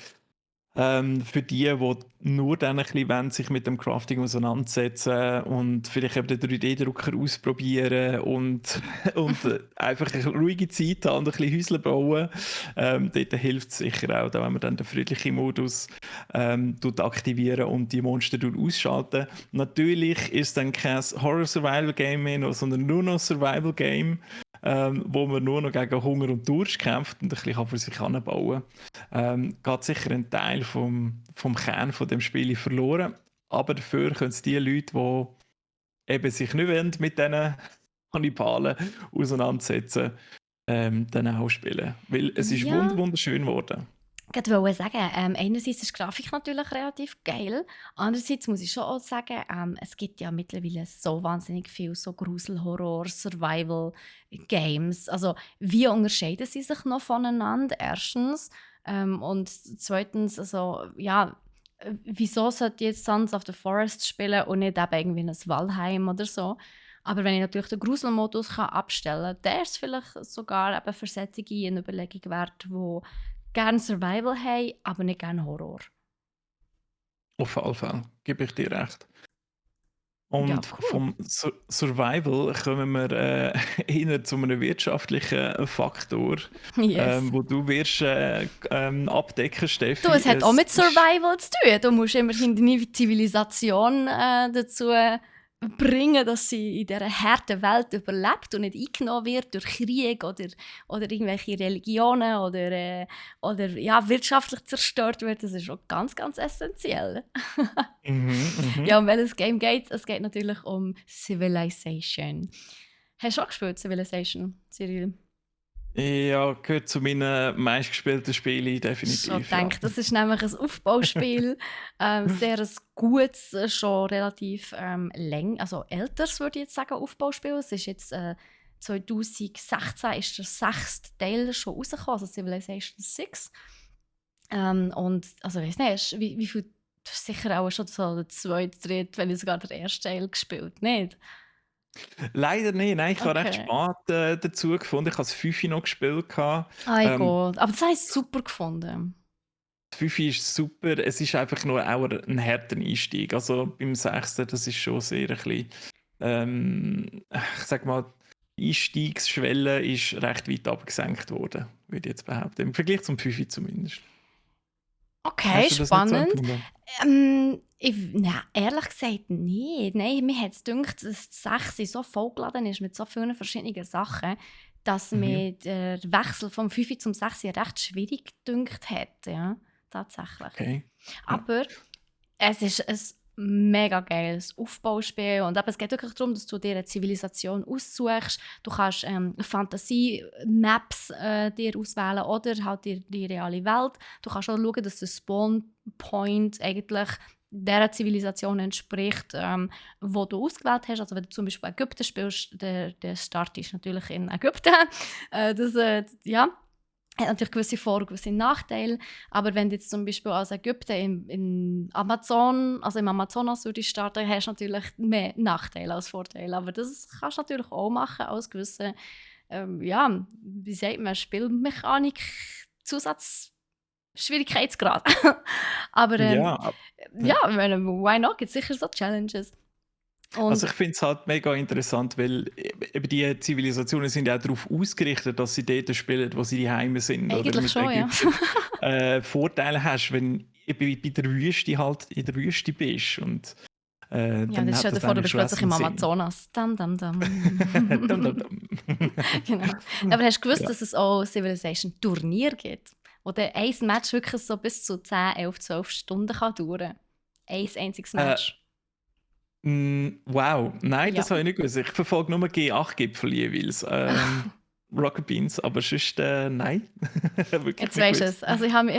B: für die nur dann ein bisschen wollen, sich mit dem Crafting auseinandersetzen und vielleicht eben den 3D-Drucker ausprobieren und, und einfach eine ruhige Zeit haben und ein bisschen Häusle bauen, dort hilft es sicher auch, da wenn man dann den friedlichen Modus aktivieren und die Monster ausschalten. Natürlich ist es dann kein Horror-Survival-Game mehr, sondern nur noch Survival-Game, wo man nur noch gegen Hunger und Durst kämpft und ein bisschen für sich anbauen kann. Geht sicher ein Teil vom Kern von dem Spiel verloren. Aber dafür können es die Leute, die eben sich nicht wollen, mit diesen Kannibalen auseinandersetzen, dann auch spielen. Weil es ist
A: Ja,
B: wunderschön geworden.
A: Ich wollte sagen, einerseits ist die Grafik natürlich relativ geil, andererseits muss ich schon auch sagen, es gibt ja mittlerweile so wahnsinnig viel so Grusel, Horror, Survival-Games. Also wie unterscheiden sie sich noch voneinander, erstens? Und zweitens, also ja, wieso sollte ich jetzt Sons of the Forest spielen und nicht eben irgendwie ein Valheim oder so? Aber wenn ich natürlich den Gruselmodus abstellen kann, der ist vielleicht sogar eben für solche eine Überlegung wert, die gerne Survival haben, aber nicht gerne Horror.
B: Auf jeden Fall, gebe ich dir recht.
A: Ja,
B: Und
A: cool.
B: vom Survival kommen wir eher zu einem wirtschaftlichen Faktor,
A: Yes.
B: wo du wirst abdecken, Steffi.
A: Du, es hat auch mit
B: ist
A: Survival zu tun. Du musst immerhin deine Zivilisation dazu bringen, dass sie in dieser harten Welt überlebt und nicht eingenommen wird durch Krieg oder irgendwelche Religionen oder ja, wirtschaftlich zerstört wird. Das ist auch ganz, ganz essentiell. Ja,
B: mhm.
A: um welches Game geht es? Es geht natürlich um Civilization. Hast du auch gespielt, Civilization, Cyril?
B: Ja, gehört zu meinen meistgespielten Spielen,
A: Schon
B: definitiv, ja.
A: gedacht. Das ist nämlich ein Aufbauspiel. Sehr ein gutes, schon relativ also älteres, würde ich jetzt sagen, Aufbauspiel. Es ist jetzt 2016 ist der 6. Teil schon rausgekommen, also Civilization 6. Und also ich weiß nicht, wie viel, du hast sicher auch schon so der zweite, dritte, wenn nicht sogar der erste Teil gespielt, nicht?
B: Leider nicht, nein, ich habe recht
A: Okay.
B: spät dazu gefunden. Ich habe das 5 noch gespielt.
A: Oh
B: Ähm,
A: Gott, aber das habe ich super gefunden.
B: das 5 ist super, es ist einfach nur auch ein harter Einstieg. Also beim 6. das ist schon sehr ein bisschen, ich sag mal, die Einstiegsschwelle ist recht weit abgesenkt worden, würde ich jetzt behaupten. Im Vergleich zum 5 zumindest.
A: Okay,
B: Hast du das nicht so
A: spannend.
B: empfunden?
A: Ehrlich gesagt nicht. Nein, mir hat es gedacht, dass das 6 so vollgeladen ist mit so vielen verschiedenen Sachen, dass
B: Mhm.
A: mir der Wechsel vom 5 zum 6 recht schwierig gedünkt hat. Ja, tatsächlich.
B: Okay. Ja.
A: Aber es ist ein mega geiles Aufbauspiel und aber es geht wirklich darum, dass du dir eine Zivilisation aussuchst. Du kannst Fantasie-Maps dir auswählen oder halt die reale Welt. Du kannst auch schauen, dass der Spawn-Point eigentlich der Zivilisation entspricht, wo du ausgewählt hast. Also wenn du zum Beispiel Ägypten spielst, der Start ist natürlich in Ägypten. Ja, hat natürlich gewisse Vor- und gewisse Nachteile. Aber wenn du jetzt zum Beispiel aus Ägypten im Amazonas würdest starten, hast du natürlich mehr Nachteile als Vorteile. Aber das kannst du natürlich auch machen als gewisse, ja, wie sagt man, Spielmechanik, Zusatzschwierigkeitsgrad. Aber
B: Ja,
A: ja,
B: ja.
A: ich meine, why not? Gibt sicher so Challenges.
B: Also
A: Und
B: ich finde es halt mega interessant, weil eben die Zivilisationen sind ja auch darauf ausgerichtet, dass sie dort spielen, wo sie die Heime sind, oder
A: eigentlich
B: mit
A: schon, ja.
B: Ägypten. Vorteile hast, wenn du bei der Wüste halt in der Wüste bist und
A: Ja,
B: dann
A: das
B: hat
A: stell dir
B: das
A: vor, du
B: eigentlich
A: bist
B: schon auch
A: plötzlich im
B: seinen Sinn.
A: Amazonas. Dam, dam,
B: Dum, dum,
A: dam.
B: dum.
A: Genau. Aber hast du gewusst,
B: Ja.
A: dass es auch Civilization-Turnier gibt? Wo dann ein Match wirklich so bis zu 10, 11, 12 Stunden kann dauern. Ein einziges
B: Äh,
A: Match.
B: wow, nein,
A: Ja.
B: das habe ich nicht gewusst. Ich verfolge nur G8-Gipfel jeweils. Rocket Beans, aber sonst nein, wirklich
A: Jetzt
B: nicht
A: weisst du
B: gewusst.
A: es. Also ich habe mich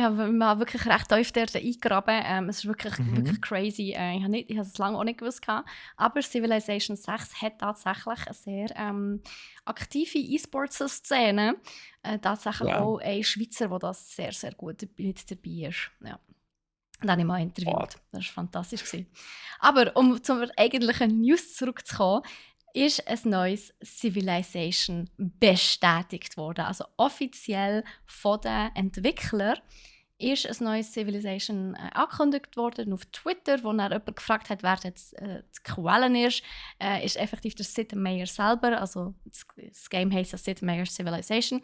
A: wirklich recht tief dort eingegraben. Es ist wirklich, wirklich
B: Mhm.
A: crazy. Ich habe es lange auch nicht gewusst. Aber Civilization 6 hat tatsächlich eine sehr aktive E-Sports-Szene. Tatsächlich
B: Wow.
A: auch ein Schweizer, der das sehr, sehr gut mit dabei ist. Ja. Den habe ich mal
B: Boah.
A: interviewt. Das war fantastisch. Aber um zur eigentlichen News zurückzukommen, ist ein neues Civilization bestätigt worden. Also offiziell von den Entwicklern ist ein neues Civilization angekündigt worden auf Twitter, wo dann jemand gefragt hat, wer jetzt die Quelle ist effektiv der Sid Meier selber. Also das Game heisst ja Sid Meier's Civilization.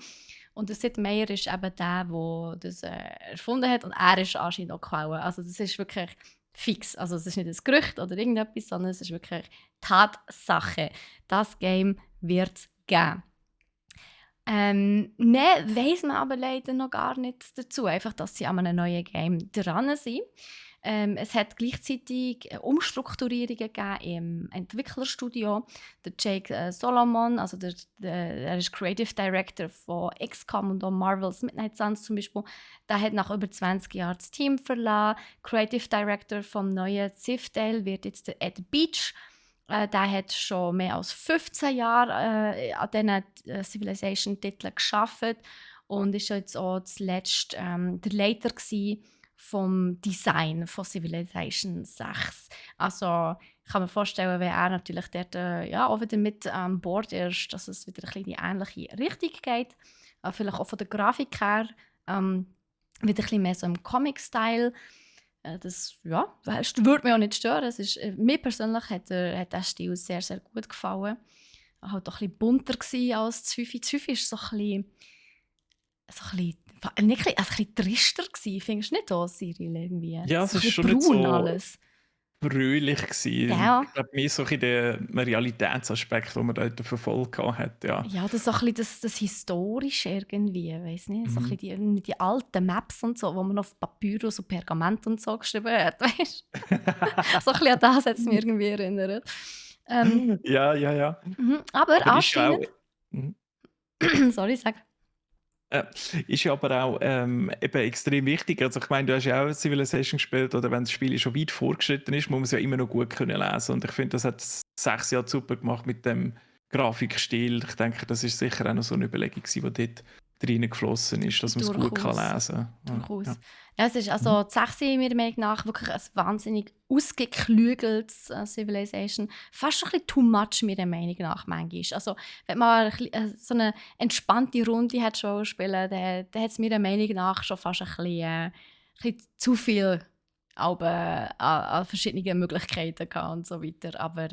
A: Und der Sid Meier ist eben der, der das erfunden hat und er ist anscheinend auch die Quelle. Also das ist wirklich fix. Also es ist nicht ein Gerücht oder irgendetwas, sondern es ist wirklich Tatsache. Das Game wird es geben. Mehr weiss man aber leider noch gar nicht dazu. Einfach, dass sie an einem neuen Game dran sind. Es hat gleichzeitig Umstrukturierungen gegeben im Entwicklerstudio. Der Jake Solomon, also er ist Creative Director von XCOM und auch Marvel's Midnight Suns zum Beispiel, der hat nach über 20 Jahren das Team verlassen. Creative Director vom neuen Civ-Teil wird jetzt der Ed Beach. Der hat schon mehr als 15 Jahre an diesen Civilization-Titeln gearbeitet und ist jetzt auch zuletzt der Leiter vom Design von Civilization 6. Also ich kann mir vorstellen, wenn er natürlich dort auch wieder mit an Bord ist, dass es wieder ein bisschen in die ähnliche Richtung geht. Vielleicht auch von der Grafik her wieder ein bisschen mehr so im Comic-Style. Das würde mir auch nicht stören. Mir persönlich hat der Stil sehr, sehr gut gefallen. Er war halt auch ein bisschen bunter als das Fünfi. Das Fünfi ist so ein bisschen trister gewesen. Findest du nicht auch, Cyril? Irgendwie?
B: Ja, es
A: So ein
B: ist
A: bisschen
B: schon nicht
A: braun
B: so
A: alles.
B: brühlich gewesen.
A: Gell?
B: Ich glaube, mehr so ein bisschen der Realitätsaspekt, den man dort verfolgt hat, ja.
A: Ja, das ist so ein bisschen das Historische irgendwie, weiss nicht, so ein
B: Mhm.
A: bisschen die alten Maps und so, wo man auf Papyrus und Pergament und so geschrieben hat, weißt du? So ein bisschen an das hat es mich irgendwie erinnert.
B: Ja, ja, ja.
A: Aber
B: Aber ist ja auch,
A: anscheinend,
B: mhm.
A: sorry, sag.
B: Äh, ist ja aber auch eben extrem wichtig. Also ich meine, du hast ja auch Civilization gespielt, oder wenn das Spiel schon weit vorgeschritten ist, muss man es ja immer noch gut können lesen. Und ich finde, das hat 6 Jahre super gemacht mit dem Grafikstil. Ich denke, das ist sicher auch noch so eine Überlegung gewesen, die dort reingeflossen ist, dass man es gut kann
A: Durchaus.
B: lesen kann.
A: Durchaus.
B: Ja.
A: Ja, es ist
B: Mhm.
A: also die 6 meiner Meinung nach wirklich ein wahnsinnig ausgeklügeltes Civilization. Fast schon ein bisschen too much, meiner Meinung nach, manchmal. Also, wenn man so eine entspannte Runde hat schon spielen, dann hat es meiner Meinung nach schon fast ein bisschen zu viel an verschiedenen Möglichkeiten gehabt und so weiter. Aber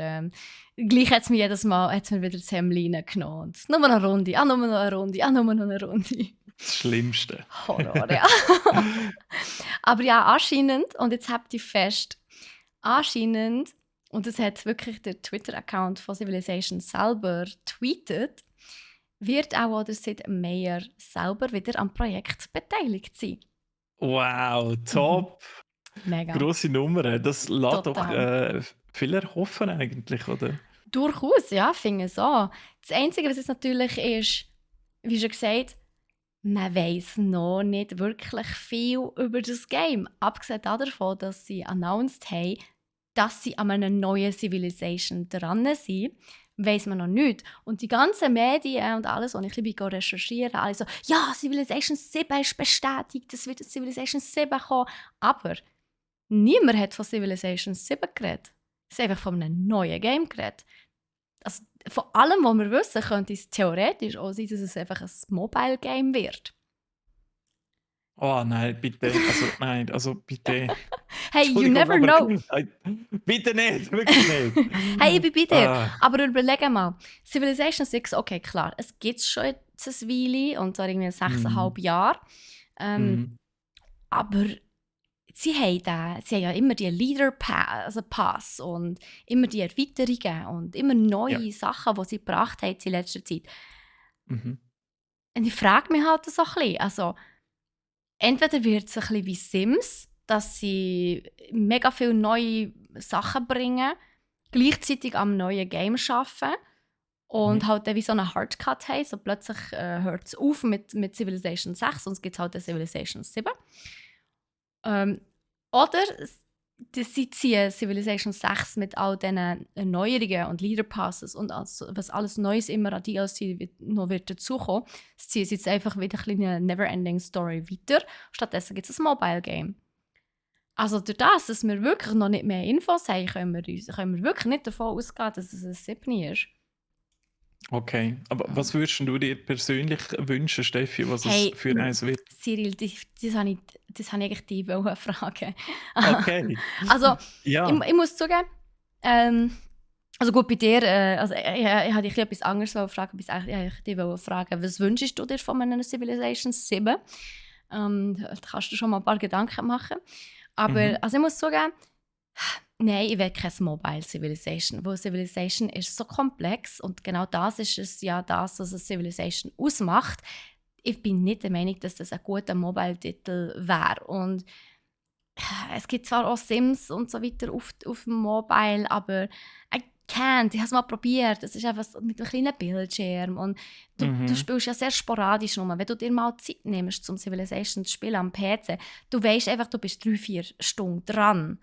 A: gleich hat es mir jedes Mal wieder das Hemd genommen. Und nur noch eine Runde, nur noch eine Runde, nur noch eine Runde.
B: Das Schlimmste.
A: Horror, ja. Aber ja, anscheinend, und jetzt habt ihr fest, anscheinend, und das hat wirklich der Twitter-Account von Civilization selber tweetet, wird auch der Sid Meier selber wieder am Projekt beteiligt sein.
B: Wow, top.
A: Mega.
B: Grosse Nummer. Das lässt doch
A: Total.
B: viel erhoffen eigentlich, oder?
A: Durchaus, ja, finde ich so. Das Einzige, was jetzt natürlich ist, wie schon gesagt, man weiss noch nicht wirklich viel über das Game. Abgesehen davon, dass sie announced haben, dass sie an einer neuen Civilization dran sind, weiss man noch nicht. Und die ganzen Medien und alles, was ich ein bisschen recherchieren, alle so, ja, Civilization 7 ist bestätigt, es wird Civilization 7 kommen. Aber niemand hat von Civilization 7 geredet. Es ist einfach von einem neuen Game geredet. Also, von allem, was wir wissen, könnte es theoretisch auch sein, dass es einfach ein Mobile-Game wird.
B: Oh nein, bitte. Also bitte.
A: Hey, you
B: Entschuldigung,
A: never
B: aber
A: know.
B: bitte nicht, wirklich nicht.
A: Hey, ich bin bei dir.
B: Ah,
A: Aber überleg mal, Civilization 6, okay, klar, es gibt es schon jetzt eine Weile, und zwar irgendwie 6,5 Jahre.
B: mhm.
A: Aber sie haben ja immer die Pass und immer die Erweiterungen und immer
B: Ja.
A: neue Sachen, die sie gebracht haben in letzter Zeit.
B: Mhm.
A: Und ich frage mich halt so ein bisschen, also entweder wird es ein bisschen wie Sims, dass sie mega viele neue Sachen bringen, gleichzeitig am neuen Game arbeiten und
B: Mhm.
A: halt dann wie so einen Hardcut haben. So plötzlich hört es auf mit Civilization 6 und es gibt halt eine Civilization 7. Oder sie ziehen Civilization 6 mit all diesen Erneuerungen und Leader Passes und was alles Neues immer an DLC noch wird dazukommen. Sie ziehen es jetzt einfach wieder eine Never-Ending Story weiter. Stattdessen gibt es ein Mobile Game. Also durch das, dass wir wirklich noch nicht mehr Infos haben, können wir wirklich nicht davon ausgehen, dass es ein 7 ist.
B: Okay, aber was würdest du dir persönlich wünschen, Steffi, was
A: Hey,
B: es für eins wird?
A: Cyril, das habe ich eigentlich dich fragen.
B: Okay.
A: Also,
B: Ja.
A: ich muss zugeben, also gut, bei dir, also ich habe dich etwas anderes fragen, ich dich fragen, was wünschst du dir von einer Civilization 7? Da kannst du schon mal ein paar Gedanken machen. Aber
B: Mhm.
A: also ich muss zugeben, nein, ich will kein Mobile Civilization, weil Civilization ist so komplex und genau das ist es ja das, was eine Civilization ausmacht. Ich bin nicht der Meinung, dass das ein guter Mobile-Titel wäre. Und es gibt zwar auch Sims und so weiter auf dem Mobile, aber I can't. Ich habe es mal probiert. Es ist einfach so mit einem kleinen Bildschirm. Und du
B: Mhm.
A: spielst ja sehr sporadisch nur. Wenn du dir mal Zeit nimmst, zum Civilization zu spielen am PC, du weißt einfach, du bist 3-4 Stunden dran.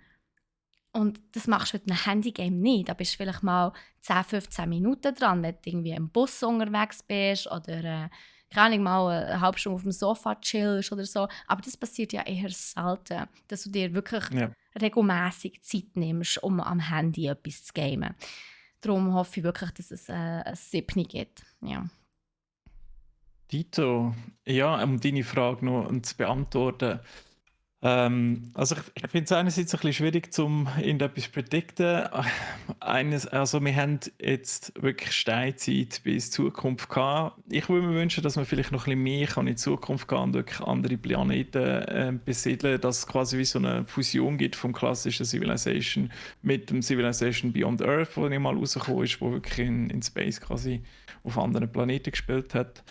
A: Und das machst du mit einem Handygame nicht. Da bist du vielleicht mal 10-15 Minuten dran, wenn du irgendwie im Bus unterwegs bist oder keine Ahnung, mal eine halbe Stunde auf dem Sofa chillst oder so. Aber das passiert ja eher selten, dass du dir wirklich
B: Ja.
A: regelmäßig Zeit nimmst, um am Handy etwas zu gamen. Darum hoffe ich wirklich, dass es ein 7 gibt. Ja.
B: Dito, ja, um deine Frage noch zu beantworten. Also ich finde es einerseits ein bisschen schwierig, zum irgendetwas zu predikten. Also wir haben jetzt wirklich Steinzeit bis Zukunft gehabt. Ich würde mir wünschen, dass man vielleicht noch ein bisschen mehr kann in die Zukunft gehen und wirklich andere Planeten besiedeln, dass es quasi wie so eine Fusion gibt vom klassischen Civilization mit dem Civilization Beyond Earth, wo nicht mal rausgekommen ist, wo wirklich in Space quasi auf anderen Planeten gespielt hat.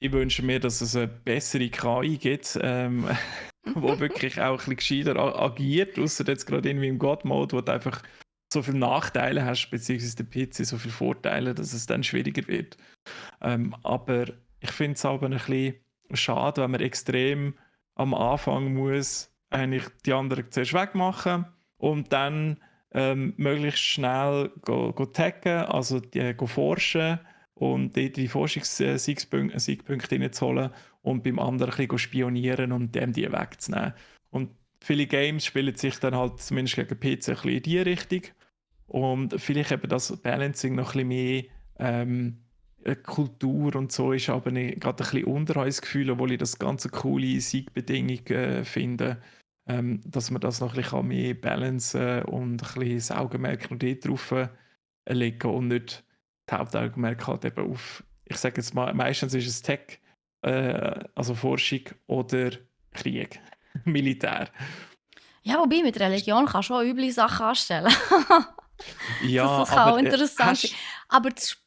B: Ich wünsche mir, dass es eine bessere KI gibt, wo wirklich auch ein bisschen gescheiter agiert, außer jetzt gerade irgendwie im God-Mode, wo du einfach so viele Nachteile hast, beziehungsweise der PC so viele Vorteile, dass es dann schwieriger wird. Aber ich finde es aber ein bisschen schade, wenn man extrem am Anfang muss eigentlich die anderen zuerst wegmachen und dann möglichst schnell go taggen, also go forschen und dort die Forschungssiegpunkte reinzuholen und beim anderen ein bisschen spionieren und dem die wegzunehmen. Und viele Games spielen sich dann halt zumindest gegen PC ein bisschen in die Richtung und vielleicht eben das Balancing noch ein bisschen mehr Kultur und so ist aber gerade ein bisschen unter uns Gefühl, obwohl ich das ganze coole Siegbedingungen finde, dass man das noch ein bisschen mehr balancen und ein bisschen das Augenmerk noch dort drauf legen und nicht das Hauptaugenmerk halt eben auf, ich sage jetzt mal, meistens ist es Tech, also Forschung oder Krieg, Militär.
A: Ja, wobei mit Religion kannst du auch üble Sachen anstellen. Das
B: Ja,
A: kann auch
B: aber
A: interessant sein.
B: hast
A: Aber das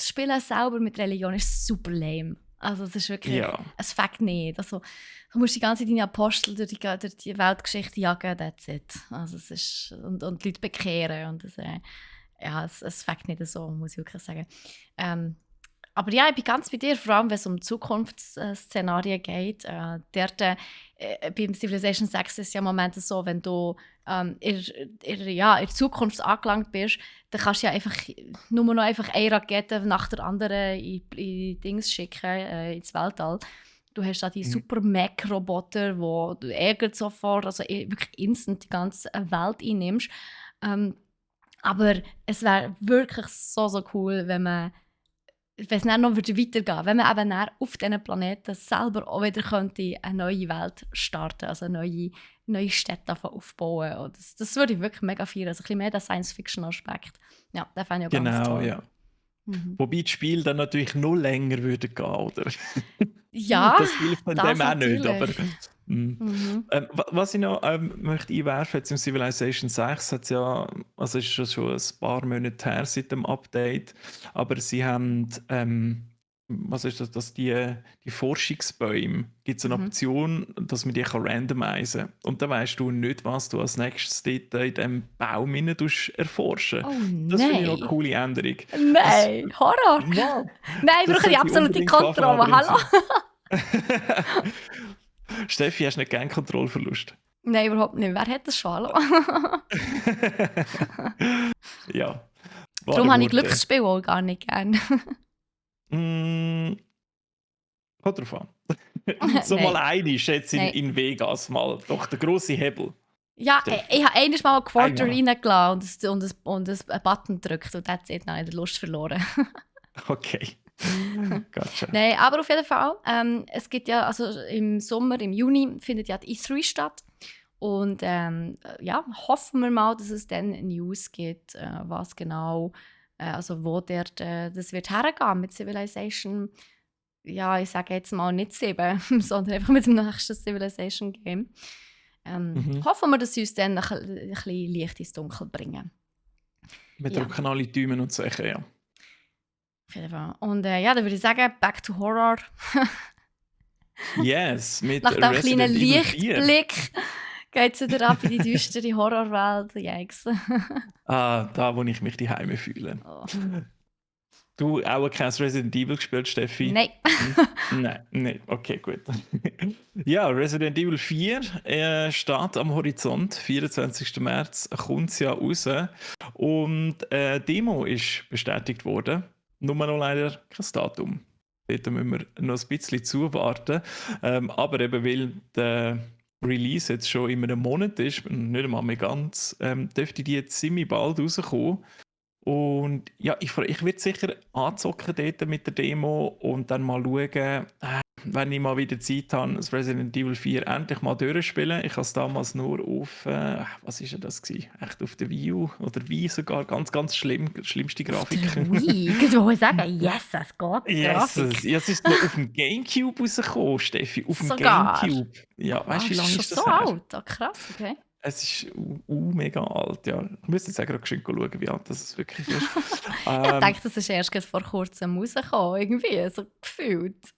A: Spielen selber mit Religion ist super lame. Also es ist wirklich,
B: ja.
A: es fängt nicht. Also, du musst die ganze Zeit deine Apostel durch die Weltgeschichte jagen, that's it. Also es ist, und die Leute bekehren. Und ja, es fängt nicht so, muss ich wirklich sagen. Ähm, aber ja, ich bin ganz bei dir, vor allem wenn es um Zukunftsszenarien geht. Beim Civilization 6 ist es ja im Moment so, wenn du in der Zukunft angelangt bist, dann kannst du ja einfach nur noch einfach eine Rakete nach der anderen in Dings schicken, ins Weltall. Du hast da die
B: Mhm.
A: super Mech-Roboter, wo du ärgert sofort, also wirklich instant die ganze Welt einnimmst. Aber es wäre wirklich so cool, wenn es dann noch weitergehen würde, wenn man eben dann auf diesen Planeten selber auch wieder könnte eine neue Welt starten, also neue Städte aufbauen. Und das würde ich wirklich mega feiern, also ein bisschen mehr der Science-Fiction-Aspekt. Ja, den fände ich auch ganz
B: Genau,
A: toll.
B: ja.
A: Mhm.
B: Wobei das Spiel dann natürlich noch länger würde gehen, oder?
A: Ja,
B: Das hilft dann dem
A: das
B: auch nicht, aber
A: natürlich. Mhm.
B: was ich noch möchte einwerfen, jetzt im Civilization 6 hat ja, also ist schon ein paar Monate her seit dem Update, aber sie haben, was ist das, dass die Forschungsbäume, gibt es eine
A: Mhm.
B: Option, dass man die kann randomisieren kann. Und dann weißt du nicht, was du als nächstes dort in diesem Baum rein erforschen.
A: Oh
B: Das finde ich noch eine
A: nein.
B: coole Änderung. Das,
A: Nein, Horror.
B: ja,
A: Nein, ich
B: das
A: brauche die
B: sollte
A: absolute
B: unbedingt von Anfang an
A: Kontrolle.
B: drin
A: Hallo?
B: sein. Steffi, hast du nicht gerne Kontrollverlust?
A: Nein, überhaupt nicht. Wer hat das schon? Hallo?
B: Ja,
A: Darum
B: wahre
A: habe ich
B: Worte.
A: Glücksspiele auch gar nicht gern.
B: Mm, kommt drauf an. So mal
A: Nein,
B: einig jetzt
A: nein.
B: in Vegas mal. Doch der grosse Hebel,
A: Ja,
B: Steffi.
A: ich habe einmal mal ein Quarter
B: Einmal.
A: reingelassen und einen Button gedrückt und that's it, dann habe ich die Lust verloren.
B: Okay. Gotcha.
A: Nein, aber auf jeden Fall, es gibt ja, also im Sommer, im Juni, findet ja die E3 statt. Und ja, hoffen wir mal, dass es dann News gibt, was genau, also wo das wird hergehen mit Civilization. Ja, ich sage jetzt mal nicht 7, sondern einfach mit dem nächsten Civilization Game.
B: Mhm.
A: Hoffen wir, dass sie uns dann ein bisschen Licht ins Dunkel bringen.
B: Wir
A: Ja,
B: drücken alle Däumen und sagen ja.
A: auf jeden Fall. Und ja, dann würde ich sagen, back to Horror.
B: Yes, mit
A: Nach dem kleinen
B: Resident Evil 4.
A: Lichtblick geht es wieder ab in die düstere Horrorwelt. Yikes.
B: Da wo ich mich daheim fühle.
A: Oh.
B: Du auch kein Resident Evil gespielt, Steffi?
A: Nein.
B: Nein, nein, okay, gut. Ja, Resident Evil 4 steht am Horizont. 24. März kommt es ja raus. Und Demo ist bestätigt worden. Nur noch leider kein Datum. Dort müssen wir noch ein bisschen zuwarten. Aber eben weil der Release jetzt schon in einem Monat ist, nicht einmal mehr ganz, dürfte die jetzt ziemlich bald rauskommen. Und ja, ich werde sicher anzocken dort mit der Demo und dann mal schauen, wenn ich mal wieder Zeit habe, das Resident Evil 4 endlich mal durchspielen. Ich habe es damals nur auf, was ist denn das gewesen? Echt auf der Wii U oder Wii sogar, ganz, ganz schlimmste Grafik.
A: Wie? Ich würde sagen, yes, es geht.
B: Yes,
A: Grafik.
B: ja, es ist noch auf dem Gamecube rausgekommen, Steffi, auf dem
A: Sogar?
B: Gamecube. Ja, weißt du, wie lange
A: Schon
B: ist das
A: so
B: her?
A: alt? Ah, krass, okay.
B: Es ist mega alt, ja. Ich müsste jetzt auch gerade schön schauen, wie alt das wirklich ist.
A: Ich dachte, das ist erst gerade vor kurzem rausgekommen, irgendwie, so gefühlt.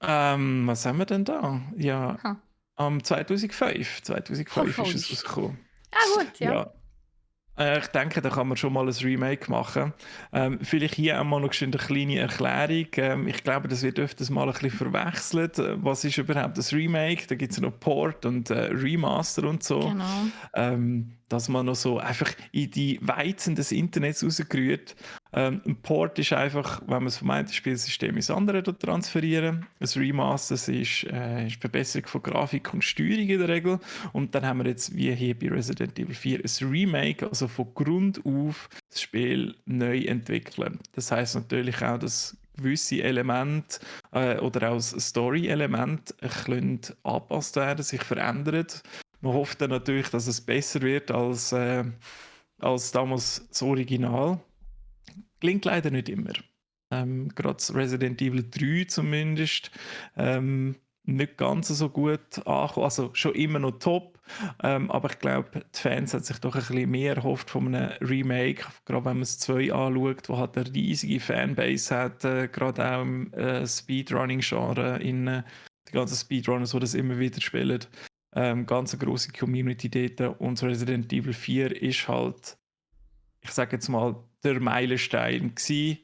B: Was haben wir denn da? Ja,
A: Ha.
B: 2005. 2005 ist es rausgekommen.
A: Ah, gut, ja.
B: Ja. Ich denke, da kann man schon mal ein Remake machen. Vielleicht hier auch mal noch eine kleine Erklärung. Ich glaube, das wird öfters mal ein bisschen verwechselt. Was ist überhaupt das Remake? Da gibt es noch Port und Remaster und so.
A: Genau.
B: Dass man noch so einfach in die Weiten des Internets rausgerührt. Ein Port ist einfach, wenn man es vom einen Spielsystem ins andere transferieren. Ein Remaster ist Verbesserung von Grafik und Steuerung in der Regel. Und dann haben wir jetzt, wie hier bei Resident Evil 4, ein Remake, also von Grund auf das Spiel neu entwickeln. Das heißt natürlich auch, dass gewisse Elemente oder auch das Story-Element angepasst werden, sich verändern. Man hofft dann natürlich, dass es besser wird als damals das Original. Klingt leider nicht immer. Gerade das Resident Evil 3 zumindest nicht ganz so gut angekommen. Also schon immer noch top. Aber ich glaube, die Fans haben sich doch ein bisschen mehr erhofft von einem Remake. Gerade wenn man es 2 anschaut, wo halt eine riesige Fanbase hat. Gerade auch im Speedrunning-Genre. Die ganzen Speedrunners, die das immer wieder spielen. Ganz eine grosse Community dort. Und Resident Evil 4 ist halt, ich sage jetzt mal, der Meilenstein gewesen.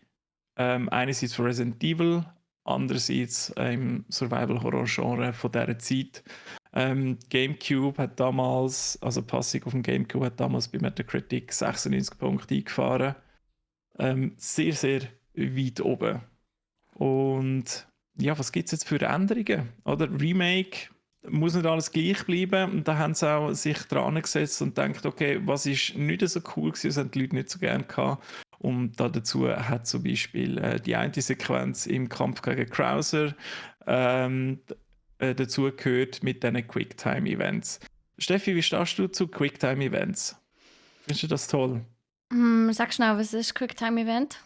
B: Einerseits von Resident Evil, andererseits im Survival-Horror-Genre von dieser Zeit. Gamecube hat damals, also Passig auf dem Gamecube hat damals bei Metacritic 96 Punkte eingefahren. Sehr, sehr weit oben. Und ja, was gibt es jetzt für Änderungen? Oder Remake muss nicht alles gleich bleiben. Und da haben sie auch sich dran gesetzt und gedacht, okay, was ist nicht so cool gewesen, das haben die Leute nicht so gerne gehabt. Und dazu hat zum Beispiel die eine Sequenz im Kampf gegen Krauser dazu gehört mit diesen Quicktime-Events. Steffi, wie stehst du zu Quicktime-Events? Findest du das toll?
A: Sag schnell, was ist Quicktime-Event?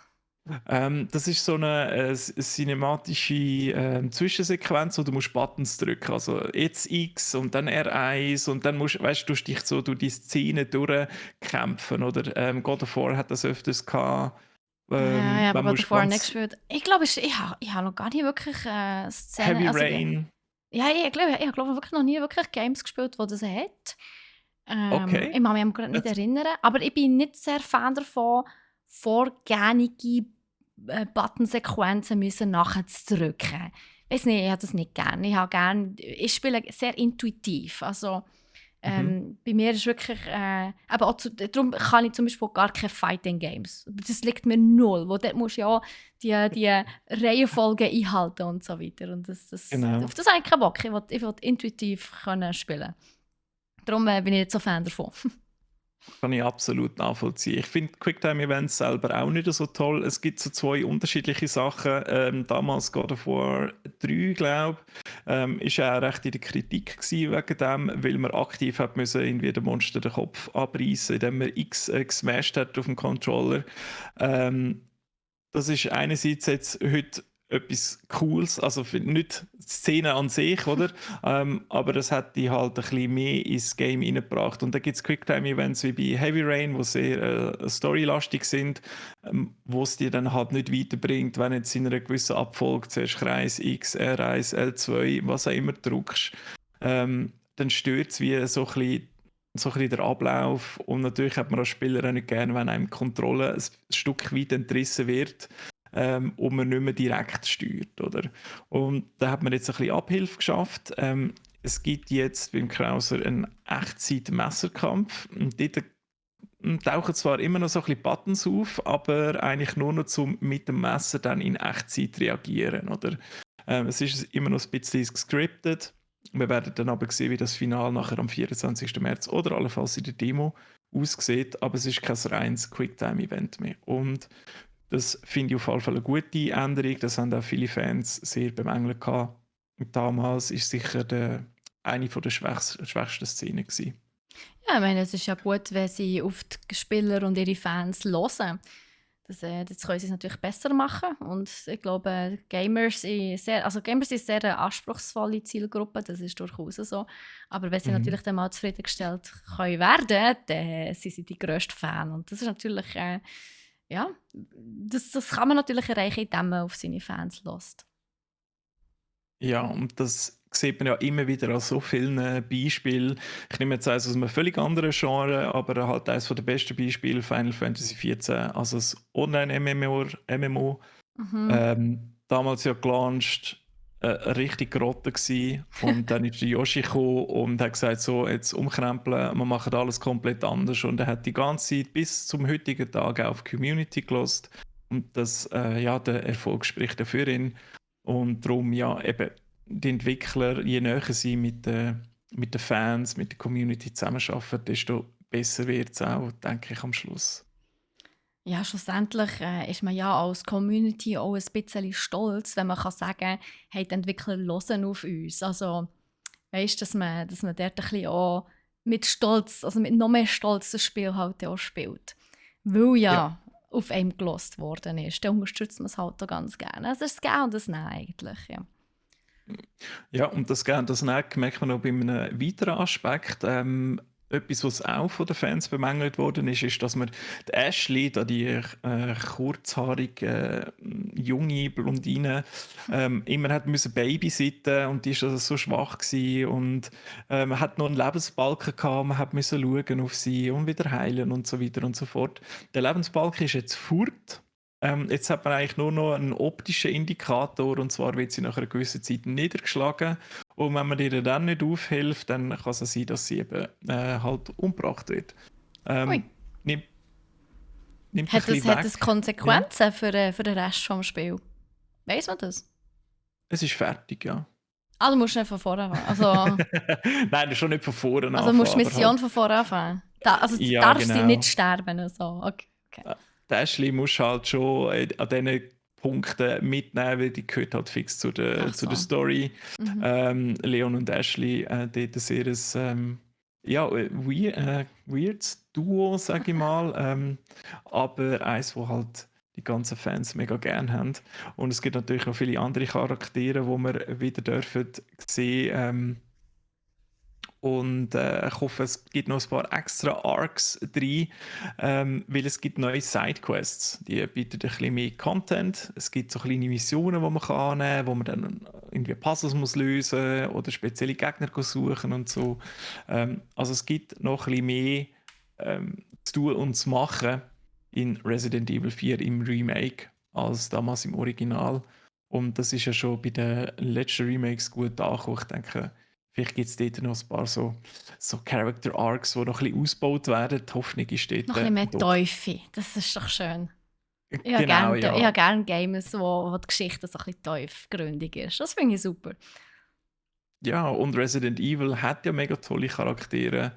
B: Das ist so eine cinematische Zwischensequenz, wo du musst Buttons drücken, also jetzt X und dann R1 und dann musst du dich so durch die Szene durchkämpfen, oder God of War hat das öfters gehabt.
A: Ja, aber God of War nicht gespielt. Ich glaube, ich habe noch gar nicht wirklich Szenen...
B: Heavy
A: also,
B: Rain.
A: Ja, ich glaube wirklich noch nie wirklich Games gespielt, die das hat.
B: Okay.
A: Ich kann mich gerade nicht erinnern, aber ich bin nicht sehr Fan davon, vorgängige Buttonsequenzen müssen nachher zu drücken. Ich weiß nicht, ich habe das nicht gerne. Ich spiele sehr intuitiv. Also, bei mir ist wirklich, aber auch darum kann ich zum Beispiel gar keine Fighting Games. Das liegt mir null, wo dort musst du ja die Reihenfolge einhalten und so weiter. Und
B: Genau.
A: auf das habe ich keinen Bock. Ich will intuitiv können spielen. Darum bin ich nicht so Fan davon.
B: Kann ich absolut nachvollziehen. Ich finde Quicktime-Events selber auch nicht so toll. Es gibt so 2 unterschiedliche Sachen. Damals God of War 3, glaube ich, ist ja auch recht in der Kritik gewesen wegen dem, weil man aktiv hat müssen irgendwie den Monster den Kopf abreißen, indem man X gesmashed hat auf dem Controller. Das ist einerseits jetzt heute etwas Cooles, also nicht die Szene an sich, oder? Aber das hat die halt ein bisschen mehr ins Game reingebracht. Und da gibt es Quicktime-Events wie bei Heavy Rain, die sehr storylastig sind, wo es dir dann halt nicht weiterbringt, wenn du jetzt in einer gewissen Abfolge zuerst Kreis X, R1, L2, was auch immer drückst. Dann stört es wie so ein bisschen der Ablauf. Und natürlich hat man als Spieler auch nicht gerne, wenn einem die Kontrolle ein Stück weit entrissen wird, und man nicht mehr direkt steuert. Oder? Und da hat man jetzt ein bisschen Abhilfe geschafft. Es gibt jetzt beim Krauser einen Echtzeit-Messerkampf. Und dort tauchen zwar immer noch so ein bisschen Buttons auf, aber eigentlich nur noch zum mit dem Messer dann in Echtzeit reagieren. Oder? Es ist immer noch ein bisschen gescriptet. Wir werden dann aber sehen, wie das Finale nachher am 24. März oder allenfalls in der Demo aussieht, aber es ist kein reines Quicktime-Event mehr. Und das finde ich auf jeden Fall eine gute Änderung. Das haben auch viele Fans sehr bemängelt gehabt. Und damals ist sicher eine der schwächsten Szenen gewesen.
A: Ja, ich meine, es ist ja gut, wenn sie auf die Spieler und ihre Fans hören. Das können sie natürlich besser machen. Und ich glaube, Gamers sind Gamers sind sehr eine anspruchsvolle Zielgruppe, das ist durchaus so. Aber wenn sie natürlich dann mal zufriedengestellt können werden, dann sind sie die grössten Fan. Und das ist natürlich, ja, das kann man natürlich erreichen, indem man auf seine Fans hört.
B: Ja, und das sieht man ja immer wieder an so vielen Beispielen. Ich nehme jetzt eins aus einem völlig anderen Genre, aber halt eines der besten Beispiele, Final Fantasy XIV, also das Online-MMO. Damals ja gelauncht, richtig Grotte gewesen. Und dann ist der Yoshi gekommen und hat gesagt, so, jetzt umkrempeln, wir machen alles komplett anders. Und er hat die ganze Zeit bis zum heutigen Tag auf die Community gelost. Und das, ja, der Erfolg spricht dafür ihn. Und darum, ja, eben, die Entwickler, je näher sie mit den Fans, mit der Community zusammenarbeiten, desto besser wird es auch, denke ich, am Schluss.
A: Ja, schlussendlich ist man ja als Community auch ein bisschen stolz, wenn man kann sagen, hey, die Entwickler hören auf uns. Also, weißt, dass man dort ein bisschen auch mit Stolz, also mit noch mehr Stolz das Spiel halt auch spielt. Weil
B: Ja.
A: ja auf einem gelost worden ist. Dann unterstützt man es halt auch ganz gerne. Also, es ist das Gehen und das Nein eigentlich, ja.
B: Ja, und das Gern, das Neck merkt man noch bei einem weiteren Aspekt. Etwas, was auch von den Fans bemängelt worden ist, ist, dass man die Ashley, da die kurzhaarige junge Blondine, immer hat müssen babysitten, und die ist also so schwach gewesen, und man hat noch einen Lebensbalken gehabt, man hat müssen schauen auf sie und wieder heilen und so weiter und so fort. Der Lebensbalken ist jetzt fort. Jetzt hat man eigentlich nur noch einen optischen Indikator, und zwar wird sie nach einer gewissen Zeit niedergeschlagen. Und wenn man ihr dann nicht aufhilft, dann kann es sein, dass sie eben halt umgebracht wird.
A: Ui.
B: Nimmt ein
A: Hat
B: bisschen
A: das
B: weg.
A: Konsequenzen für den Rest des Spiels? Weiss man das?
B: Es ist fertig, ja.
A: Ah, du musst nicht von vorne anfangen. Also,
B: Nein, das ist schon nicht von vorne
A: also musst du die
B: aber
A: Mission
B: halt,
A: von vorne anfangen. Also
B: ja,
A: darfst sie
B: genau.
A: nicht sterben. Also. Okay.
B: Die Ashley musst du halt schon an diesen Punkten mitnehmen, weil die gehört halt fix zu der Story. Leon und Ashley, dort sehr ein weirdes Duo, sage ich mal. Aber eins, wo halt die ganzen Fans mega gern haben. Und es gibt natürlich noch viele andere Charaktere, die wir wieder dürfen sehen. Und ich hoffe, es gibt noch ein paar extra Arcs drin, weil es gibt neue Sidequests. Die bieten ein bisschen mehr Content. Es gibt so kleine Missionen, die man kann annehmen kann, wo man dann irgendwie Puzzles muss lösen oder spezielle Gegner suchen und so. Also es gibt noch ein bisschen mehr zu tun und zu machen in Resident Evil 4 im Remake als damals im Original. Und das ist ja schon bei den letzten Remakes gut angekommen. Ich denke, vielleicht gibt es dort noch ein paar so Character Arcs, die noch ein bisschen ausgebaut werden. Die Hoffnung ist dort
A: Noch ein bisschen mehr
B: doch.
A: Teufel. Das ist doch schön. Ich
B: Genau,
A: habe
B: ja.
A: gerne Games, wo die Geschichte so ein bisschen tiefgründig ist. Das finde ich super.
B: Ja, und Resident Evil hat ja mega tolle Charaktere.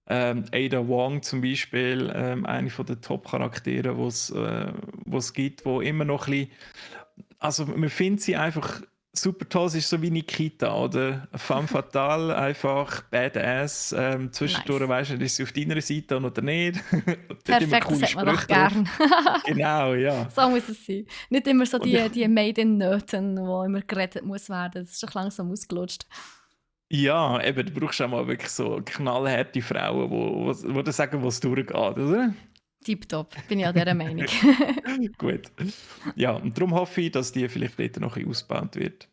B: Ada Wong zum Beispiel, eine von den Top-Charakteren, die es gibt, wo immer noch ein bisschen. Also, man findet sie einfach super toll, es ist so wie Nikita, oder? Femme fatale, einfach badass. Zwischendurch
A: Nice.
B: weisst du, ist sie auf deiner Seite oder nicht. Und dort immer
A: Perfekt, das
B: coole
A: hat man doch
B: Sprüche drauf.
A: gern.
B: Genau, ja.
A: So muss es sein. Nicht immer so
B: Und ich,
A: die Made in Nöten, die immer gerettet muss werden. Das ist doch langsam ausgelutscht.
B: ja, eben, du brauchst auch mal wirklich so knallharte Frauen, wo dir sagen, was durchgeht, oder?
A: Tipptopp, bin ich auch dieser Meinung.
B: Gut. Ja, und darum hoffe ich, dass die vielleicht dort noch ein bisschen ausgebaut wird.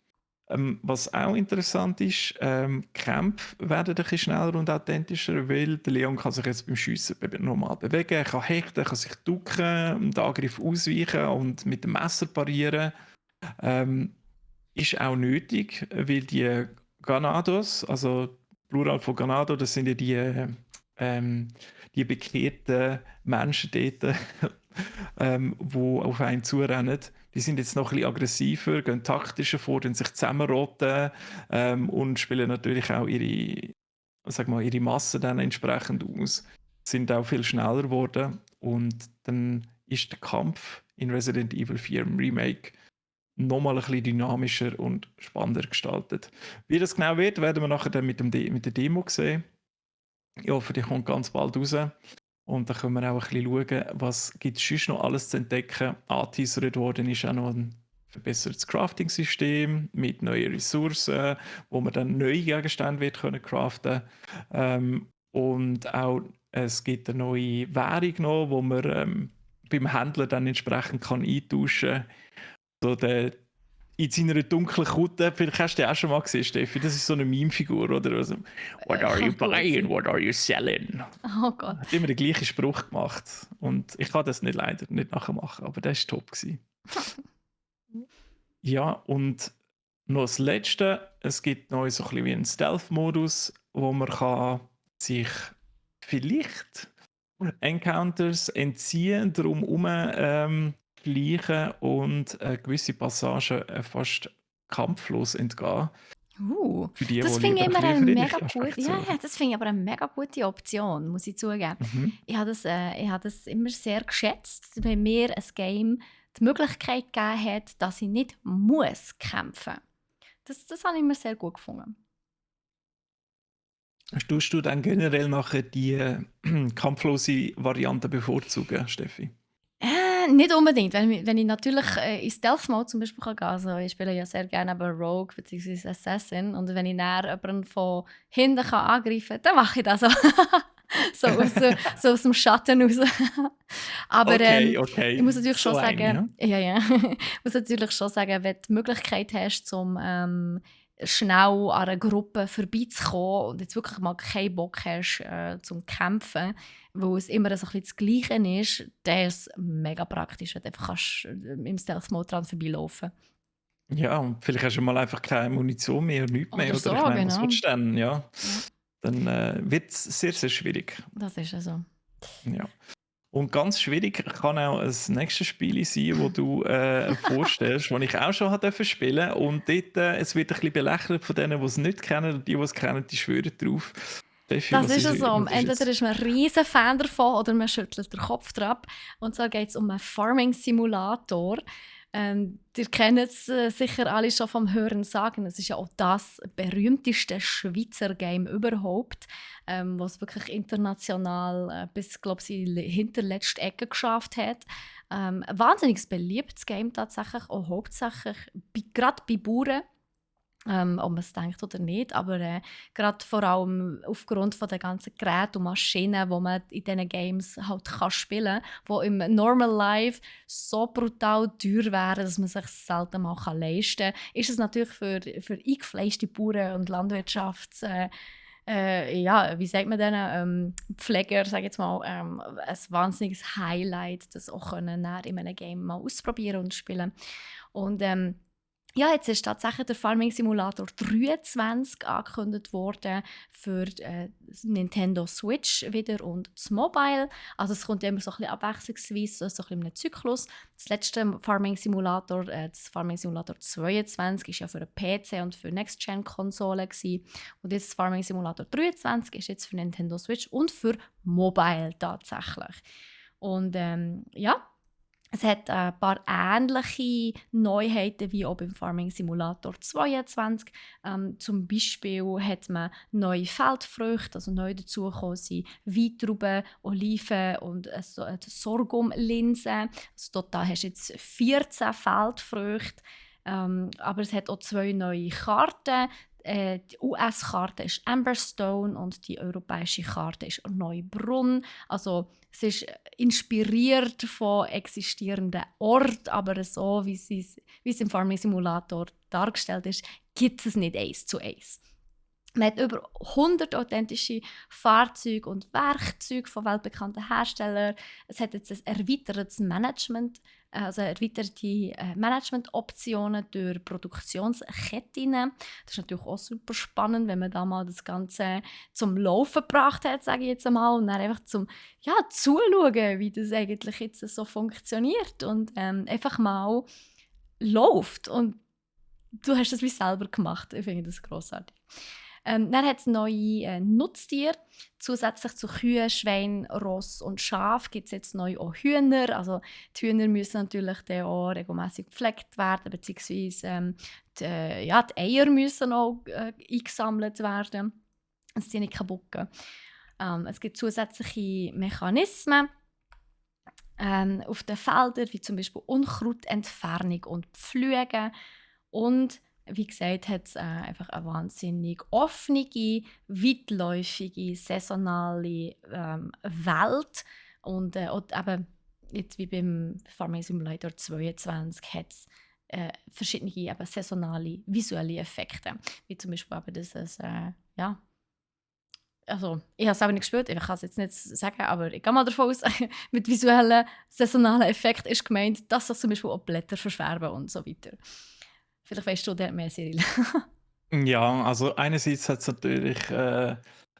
B: Was auch interessant ist, Kämpfe werden ein bisschen schneller und authentischer, weil der Leon kann sich jetzt beim Schiessen normal bewegen, er kann hechten, er kann sich ducken, den Angriff ausweichen und mit dem Messer parieren. Ähm, Ist auch nötig, weil die Ganados, also Plural von Ganado, das sind ja die bekehrten Menschen dort, die auf einen zurennen. Die sind jetzt noch ein bisschen aggressiver, gehen taktischer vor, tun sich zusammenrotten und spielen natürlich auch ihre Masse dann entsprechend aus. Sind auch viel schneller geworden und dann ist der Kampf in Resident Evil 4 im Remake nochmal ein bisschen dynamischer und spannender gestaltet. Wie das genau wird, werden wir nachher dann mit der Demo sehen. Ich hoffe, die kommt ganz bald raus. Und dann können wir auch ein bisschen schauen, was gibt es sonst noch alles zu entdecken. Angeteasert worden ist auch noch ein verbessertes Crafting-System mit neuen Ressourcen, wo man dann neue Gegenstände wird können craften. Und auch es gibt eine neue Währung noch, wo man beim Händler dann entsprechend kann eintauschen kann. So in seiner dunklen Kutte, vielleicht hast du den auch schon mal gesehen, Steffi, das ist so eine Meme-Figur, oder? Also, what are you
A: Kann gut
B: buying,
A: sein.
B: what are you selling?
A: Oh Gott.
B: Hat immer den gleichen Spruch gemacht. Und ich kann das nicht leider nicht nachmachen, aber das war top gewesen. Ja, und noch das Letzte, es gibt noch so ein bisschen wie einen Stealth-Modus, wo man kann sich vielleicht Encounters entziehen, darum schleichen und gewisse Passagen fast kampflos entgehen. Für die,
A: Das
B: die
A: finde
B: lieber
A: ich
B: ein
A: immer
B: bisschen
A: eine mega
B: friedliche
A: gute,
B: Aspekte
A: ja,
B: suchen.
A: das finde ich aber eine mega gute Option, muss ich zugeben.
B: Mhm.
A: Ich habe das immer sehr geschätzt, wenn mir ein Game die Möglichkeit gegeben hat, dass ich nicht muss kämpfen. Das habe ich immer sehr gut gefunden.
B: Tust du dann generell nachher die kampflose Variante bevorzugen, Steffi?
A: Nicht unbedingt. Wenn ich natürlich in Stealth Mode zum Beispiel kann gehen, also ich spiele ja sehr gerne aber Rogue bzw. Assassin, und wenn ich dann jemanden von hinten kann angreifen kann, dann mache ich das so. So aus dem Schatten raus. Aber
B: Okay,
A: ich muss
B: okay.
A: natürlich schon
B: So eine,
A: sagen,
B: ja?
A: ja, ja. Ich muss natürlich schon sagen, wenn du die Möglichkeit hast, zum schnell an einer Gruppe vorbeizukommen und jetzt wirklich mal keinen Bock hast zum Kämpfen, weil es immer so ein bisschen das Gleiche ist, dann ist es mega praktisch, wenn du einfach kannst, im Stealth-Mode dran vorbeilaufen.
B: Ja, und vielleicht hast du mal einfach keine Munition mehr, nichts mehr.
A: Oder
B: Oder ich
A: so,
B: meine, was
A: genau.
B: willst du denn? Ja,
A: Ja,
B: dann wird es sehr, sehr schwierig.
A: das ist ja so.
B: Ja. Und ganz schwierig kann auch ein nächstes Spiel sein, wo du vorstellst, das ich auch schon spielen durfte. Und dort, es wird ein bisschen belächelt von denen, die es nicht kennen. Und die, die es kennen, die schwören drauf. Steffi,
A: Das ist ja so.
B: was ist
A: Entweder
B: jetzt?
A: ist man ein riesen Fan davon oder man schüttelt den Kopf drauf. Und zwar geht es um einen Farming-Simulator. Ihr kennt es sicher alle schon vom Hören sagen. Es ist ja auch das berühmteste Schweizer Game überhaupt, was wirklich international bis, glaube ich, in die hinterletzte Ecke geschafft hat. Ein wahnsinnig beliebtes Game tatsächlich, auch hauptsächlich gerade bei Bauern. Ob man es denkt oder nicht, aber gerade vor allem aufgrund von der ganzen Geräte und Maschinen, die man in diesen Games halt kann spielen kann, die im Normal Life so brutal teuer wären, dass man sich selten mal leisten kann, ist es natürlich für eingefleischte Bauern und Landwirtschafts ja, wie sagt man denen, Pfleger, sage ich jetzt mal, ein wahnsinniges Highlight, das auch in einem Game mal ausprobieren und spielen. Und ja, jetzt ist tatsächlich der Farming Simulator 23 angekündigt worden für Nintendo Switch wieder und das Mobile. Also es kommt immer so ein bisschen abwechslungsweise, so ein bisschen in einem Zyklus. Das letzte Farming Simulator, das Farming Simulator 22, ist ja für einen PC und für Next-Gen-Konsolen gewesen. Und jetzt das Farming Simulator 23 ist jetzt für Nintendo Switch und für Mobile tatsächlich. Und ja, Es hat ein paar ähnliche Neuheiten wie auch beim Farming Simulator 22. Zum Beispiel hat man neue Feldfrüchte, also neu dazugekommen sind Weintrauben, Oliven und Sorghumlinsen. Also total hast du jetzt 14 Feldfrüchte. Aber es hat auch 2 neue Karten. Die US-Karte ist Amberstone und die europäische Karte ist Neubrunn. Also es ist inspiriert von existierenden Orten, aber so, wie es im Farming Simulator dargestellt ist, gibt es nicht 1:1. Man hat über 100 authentische Fahrzeuge und Werkzeuge von weltbekannten Herstellern. Es hat jetzt ein erweitertes Management, also erweiterte Managementoptionen durch Produktionsketten. Das ist natürlich auch super spannend, wenn man da mal das Ganze zum Laufen gebracht hat, sage ich jetzt einmal, und dann einfach zum zuschauen, wie das eigentlich jetzt so funktioniert und einfach mal läuft. Und du hast das wie selber gemacht. Ich finde das grossartig. Dann hat es neue Nutztiere. Zusätzlich zu Kühen, Schweinen, Ross und Schaf gibt es jetzt neu auch Hühner. Also die Hühner müssen natürlich dann auch regelmäßig gepflegt werden, beziehungsweise die Eier müssen auch eingesammelt werden, dass sie nicht kaputt gehen. Es gibt zusätzliche Mechanismen auf den Feldern, wie zum Beispiel Unkrautentfernung und Pflügen. Und wie gesagt, hat es einfach eine wahnsinnig offene, weitläufige, saisonale Welt. Und eben, jetzt wie beim Farming Simulator 22 hat es verschiedene eben, saisonale visuelle Effekte. Wie zum Beispiel eben dieses, also ich habe es aber nicht gespürt, ich kann es jetzt nicht sagen, aber ich gehe mal davon aus, mit visuellen, saisonalen Effekten ist gemeint, dass sich zum Beispiel auch Blätter verschwärben und so weiter. Vielleicht weißt du dort mehr, Cyril.
B: Ja, also einerseits hat es natürlich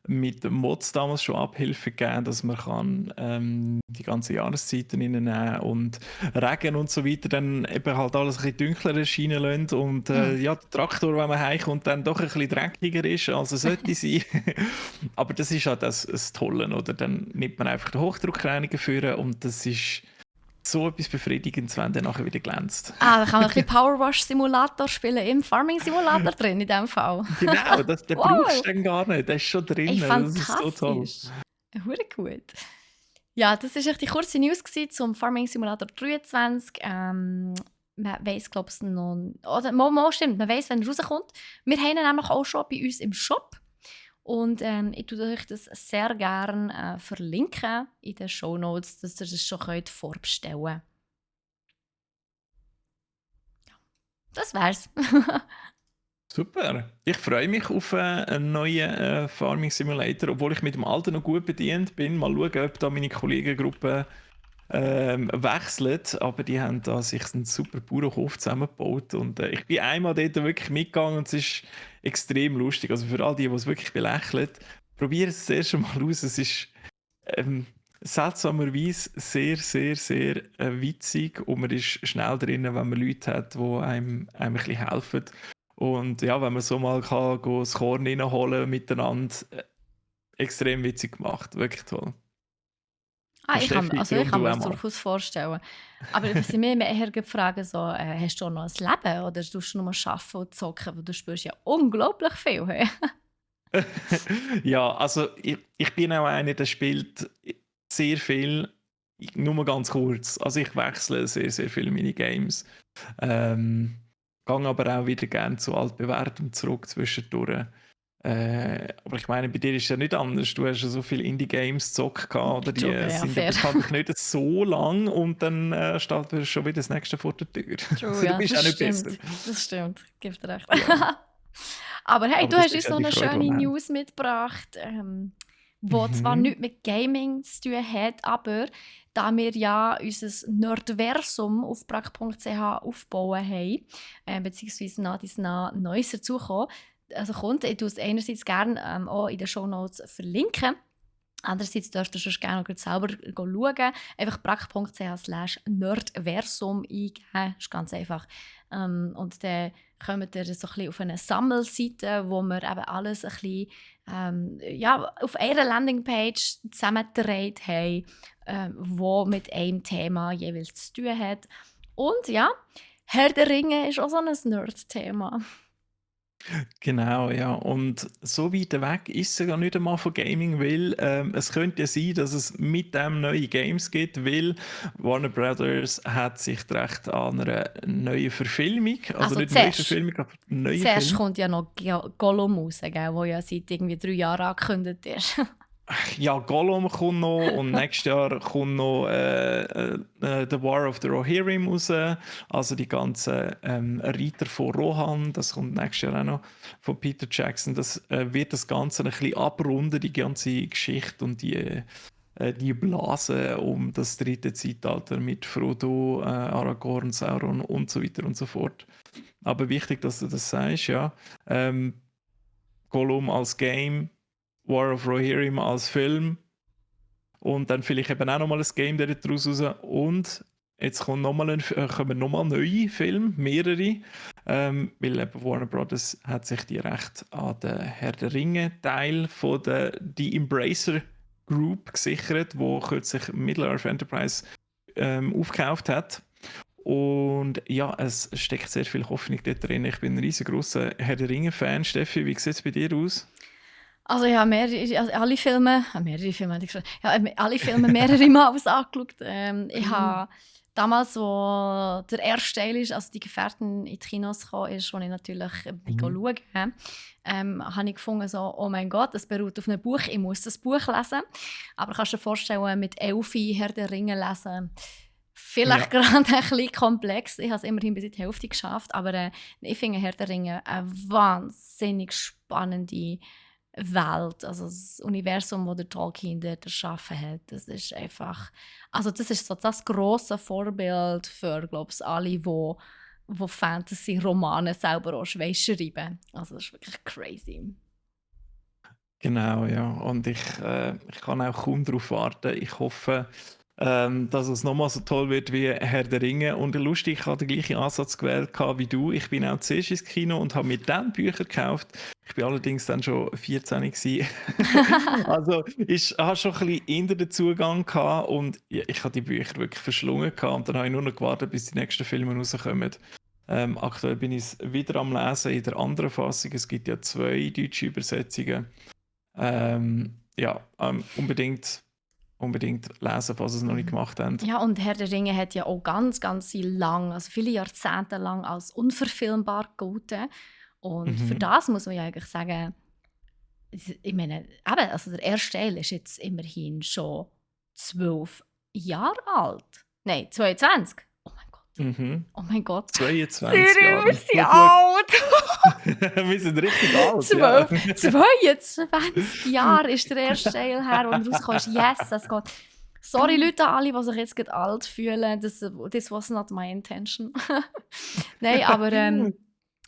B: mit den Mods damals schon Abhilfe gegeben, dass man kann, die ganzen Jahreszeiten reinnehmen und Regen und so weiter dann eben halt alles ein bisschen dunkler erscheinen lassen und ja, der Traktor, wenn man heimkommt, dann doch ein bisschen dreckiger ist, als er sollte sein. Aber das ist halt das Tolle, oder? Dann nimmt man einfach den Hochdruckreiniger führen und das ist so etwas Befriedigendes, wenn der nachher wieder glänzt.
A: Da kann man ein bisschen Powerwash-Simulator spielen, im Farming-Simulator drin, in diesem Fall.
B: Genau, den
A: Wow.
B: brauchst du dann gar nicht, der ist schon drin.
A: Ey,
B: Das ist so toll.
A: fantastisch. Verdammt gut. Ja, das war die kurze News zum Farming Simulator 23. Man weiss, glaube ich, noch... Oder, mal stimmt, man weiss, wenn er rauskommt. Wir haben ihn nämlich auch schon bei uns im Shop. Und ich tue euch das sehr gerne verlinken in den Shownotes, dass ihr das schon vorbestellen könnt. Ja, das wär's.
B: Super. Ich freue mich auf einen neuen Farming Simulator, obwohl ich mit dem alten noch gut bedient bin. Mal schauen, ob da meine Kollegengruppe wechselt. Aber die haben da sich einen super Bauernhof zusammengebaut. Und ich bin einmal dort wirklich mitgegangen und es ist extrem lustig. Also für all die, die es wirklich belächeln, probiert es zuerst einmal aus. Es ist seltsamerweise sehr, sehr, sehr witzig und man ist schnell drin, wenn man Leute hat, die einem ein bisschen helfen. Und ja, wenn man so mal kann, das Korn reinholen miteinander, extrem witzig gemacht, wirklich toll.
A: Ich kann mir das
B: mal.
A: durchaus vorstellen. Aber was ich mir eher frage, so, hast du auch noch ein Leben oder tust du nur arbeiten und zocken? Weil du spürst ja unglaublich viel. Hey?
B: Ja, also ich bin auch einer, der spielt sehr viel, nur ganz kurz. Also ich wechsle sehr, sehr viele Minigames. Gehe aber auch wieder gerne zu altbewährtem zurück zwischendurch. Aber ich meine, bei dir ist es ja nicht anders. Du hast ja so viele Indie-Games gezockt, oder? Die sind ja bekanntlich nicht so lang und dann steht schon wieder das nächste vor der Tür.
A: True,
B: Also, du bist auch nicht
A: stimmt.
B: besser.
A: Das stimmt, gib dir recht.
B: Ja.
A: Aber hey,
B: Aber
A: du
B: das
A: hast
B: ist
A: uns
B: ja
A: noch
B: die
A: eine
B: Freude, die
A: schöne
B: wir haben.
A: News mitgebracht, wo zwar nichts mit Gaming zu tun hat, aber da wir ja unser Nerdversum auf brack.ch aufbauen haben, beziehungsweise nach Neues dazukommen, also kommt, ich tue es einerseits gerne auch in den Shownotes verlinken. Andererseits dürft ihr sonst gerne noch selber schauen. Einfach brack.ch/nerdversum eingeben. Ist ganz einfach. Und dann kommt ihr so ein bisschen auf eine Sammelseite, wo wir eben alles ein bisschen auf einer Landingpage zusammengetragen haben, wo mit einem Thema jeweils zu tun hat. Und ja, Herr der Ringe ist auch so ein Nerd-Thema.
B: Genau, ja. Und so weit weg ist es ja nicht einmal von Gaming, weil es könnte ja sein, dass es mit dem neue Games gibt, weil Warner Brothers hat sich recht an einer neuen Verfilmung, also nicht neue Verfilmung, aber neue
A: Zuerst
B: Film.
A: kommt ja noch Gollum raus, der ja seit irgendwie 3 Jahren angekündigt ist.
B: Ja, Gollum kommt noch und nächstes Jahr kommt noch The War of the Rohirrim raus. Also die ganzen Reiter von Rohan, das kommt nächstes Jahr auch noch von Peter Jackson. Das wird das Ganze ein bisschen abrunden, die ganze Geschichte und die Blase um das dritte Zeitalter mit Frodo, Aragorn, Sauron und so weiter und so fort. Aber wichtig, dass du das sagst, ja. Gollum als Game, War of Rohirrim als Film und dann vielleicht eben auch nochmal ein Game daraus raus. Und jetzt kommen nochmal neue Filme, mehrere, weil eben Warner Brothers hat sich die Rechte an den Herr der Ringe Teil von die Embracer Group gesichert, wo kürzlich Middle-earth Enterprise aufgekauft hat. Und ja, es steckt sehr viel Hoffnung dort drin. Ich bin ein riesengroßer Herr der Ringe-Fan. Steffi, wie sieht es bei dir aus?
A: Also ja, alle Filme mehrere Mal angeschaut. Ich habe damals, wo der erste Teil ist, also die Gefährten in die Kinos gekommen ist, wo ich natürlich schauen habe ich gefunden, so, oh mein Gott, es beruht auf einem Buch, ich muss das Buch lesen. Aber kannst du dir vorstellen, mit 11 Herr der Ringe lesen, vielleicht gerade ein bisschen komplex. Ich habe es immerhin bis in die Hälfte geschafft, aber ich finde Herr der Ringe eine wahnsinnig spannende Welt, also das Universum, das der Tolkien dort erschaffen hat, das ist einfach, also das ist so das grosse Vorbild für, glaube ich, alle, die Fantasy-Romane selber auch schreiben. Also das ist wirklich crazy.
B: Genau, ja. Und ich kann auch kaum darauf warten. Ich hoffe, dass es nochmal so toll wird wie Herr der Ringe. Und lustig, ich hatte den gleichen Ansatz gewählt wie du. Ich bin auch zuerst ins Kino und habe mir dann Bücher gekauft. Ich bin allerdings dann schon 14 gewesen. Also ich habe schon ein bisschen eher den Zugang gehabt und ich habe die Bücher wirklich verschlungen gehabt. Und dann habe ich nur noch gewartet, bis die nächsten Filme rauskommen. Aktuell bin ich wieder am Lesen in der anderen Fassung. Es gibt ja 2 deutsche Übersetzungen. Unbedingt lesen, falls ihr es noch nicht gemacht habt.
A: Ja, und Herr der Ringe hat ja auch ganz, ganz lang, also viele Jahrzehnte lang als unverfilmbar gegolten. Und für das muss man ja eigentlich sagen, ich meine, eben, also der erste Teil ist jetzt immerhin schon 12 Jahre alt. Nein, 22. Oh mein Gott. Oh mein Gott.
B: 22
A: Jahre. Wir sind alt.
B: Wir sind richtig alt.
A: 22 Jahre ist der erste Teil her, wo er rausgekommen ist. Yes, das geht. Sorry Leute, alle, die sich jetzt gerade alt fühlen. This was not my intention. Nein, aber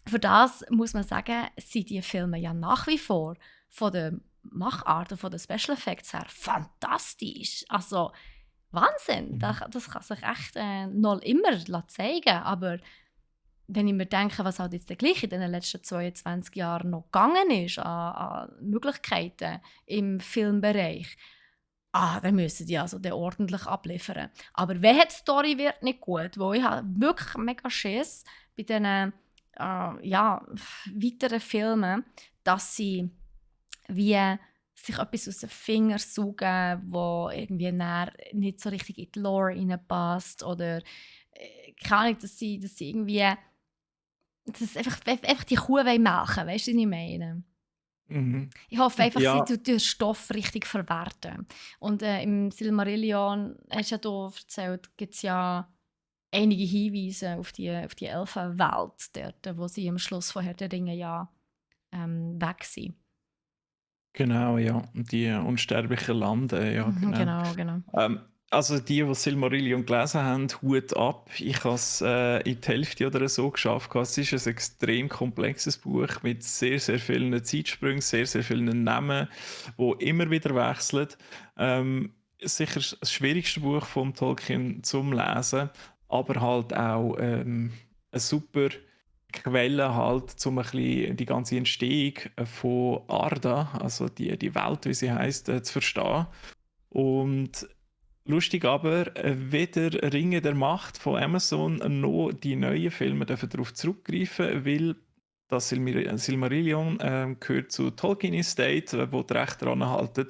A: für das muss man sagen, sind die Filme ja nach wie vor von den Macharten, von den Special Effects her fantastisch. Also Wahnsinn, das kann sich echt noch immer zeigen. Aber wenn ich mir denke, was halt jetzt gleich in den letzten 22 Jahren noch gegangen ist an Möglichkeiten im Filmbereich, dann müssen die also ordentlich abliefern. Aber wenn die Story wird nicht gut, weil ich habe wirklich mega Schiss bei diesen weiteren Filmen, dass sie wie sich etwas aus den Fingern saugen, wo irgendwie nicht so richtig in die Lore reinpasst oder keine Ahnung, dass sie irgendwie einfach die Kuh melken wollen, weißt du, was ich meine? Ich hoffe einfach, sie den Stoff richtig verwerten. Und im Silmarillion, hast du ja erzählt, gibt es ja einige Hinweise auf die Elfenwelt, dort, wo sie am Schluss von Herr der Ringe weg sind.
B: Genau, ja. Und die unsterblichen Lande, ja, genau.
A: Genau.
B: Also die Silmarillion gelesen haben, Hut ab. Ich habe es in die Hälfte oder so geschafft. Es ist ein extrem komplexes Buch mit sehr, sehr vielen Zeitsprüngen, sehr, sehr vielen Namen, die immer wieder wechseln. Sicher das schwierigste Buch von Tolkien zum Lesen, aber halt auch eine super Quelle halt, um ein bisschen die ganze Entstehung von Arda, also die Welt, wie sie heißt, zu verstehen. Und lustig aber, weder Ringe der Macht von Amazon noch die neuen Filme dürfen darauf zurückgreifen, weil das Silmarillion gehört zu Tolkien Estate, wo die Rechte dran halten.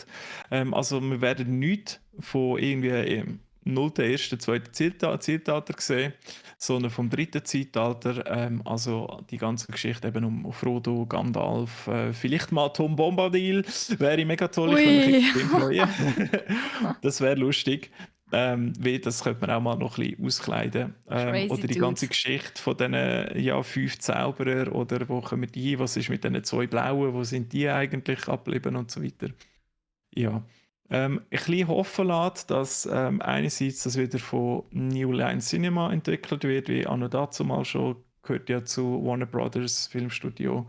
B: Also wir werden nichts von irgendwie im 0., 1., 2. Zeitalter sehen, sondern vom 3. Zeitalter. Also die ganze Geschichte eben um Frodo, Gandalf, vielleicht mal Tom Bombadil. Wäre mega toll, ich würde mich
A: Ui.
B: extrem freuen. Das wäre lustig. Weil das könnte man auch mal noch ein bisschen auskleiden.
A: Crazy
B: Oder die ganze
A: Dude.
B: Geschichte von diesen ja, 5 Zauberer oder wo kommen die hin, was ist mit diesen 2 Blauen, wo sind die eigentlich abgeblieben und so weiter. Ja. Ein bisschen hoffen lässt, dass einerseits das wieder von New Line Cinema entwickelt wird, wie anno dazu mal schon, gehört ja zu Warner Brothers Filmstudio.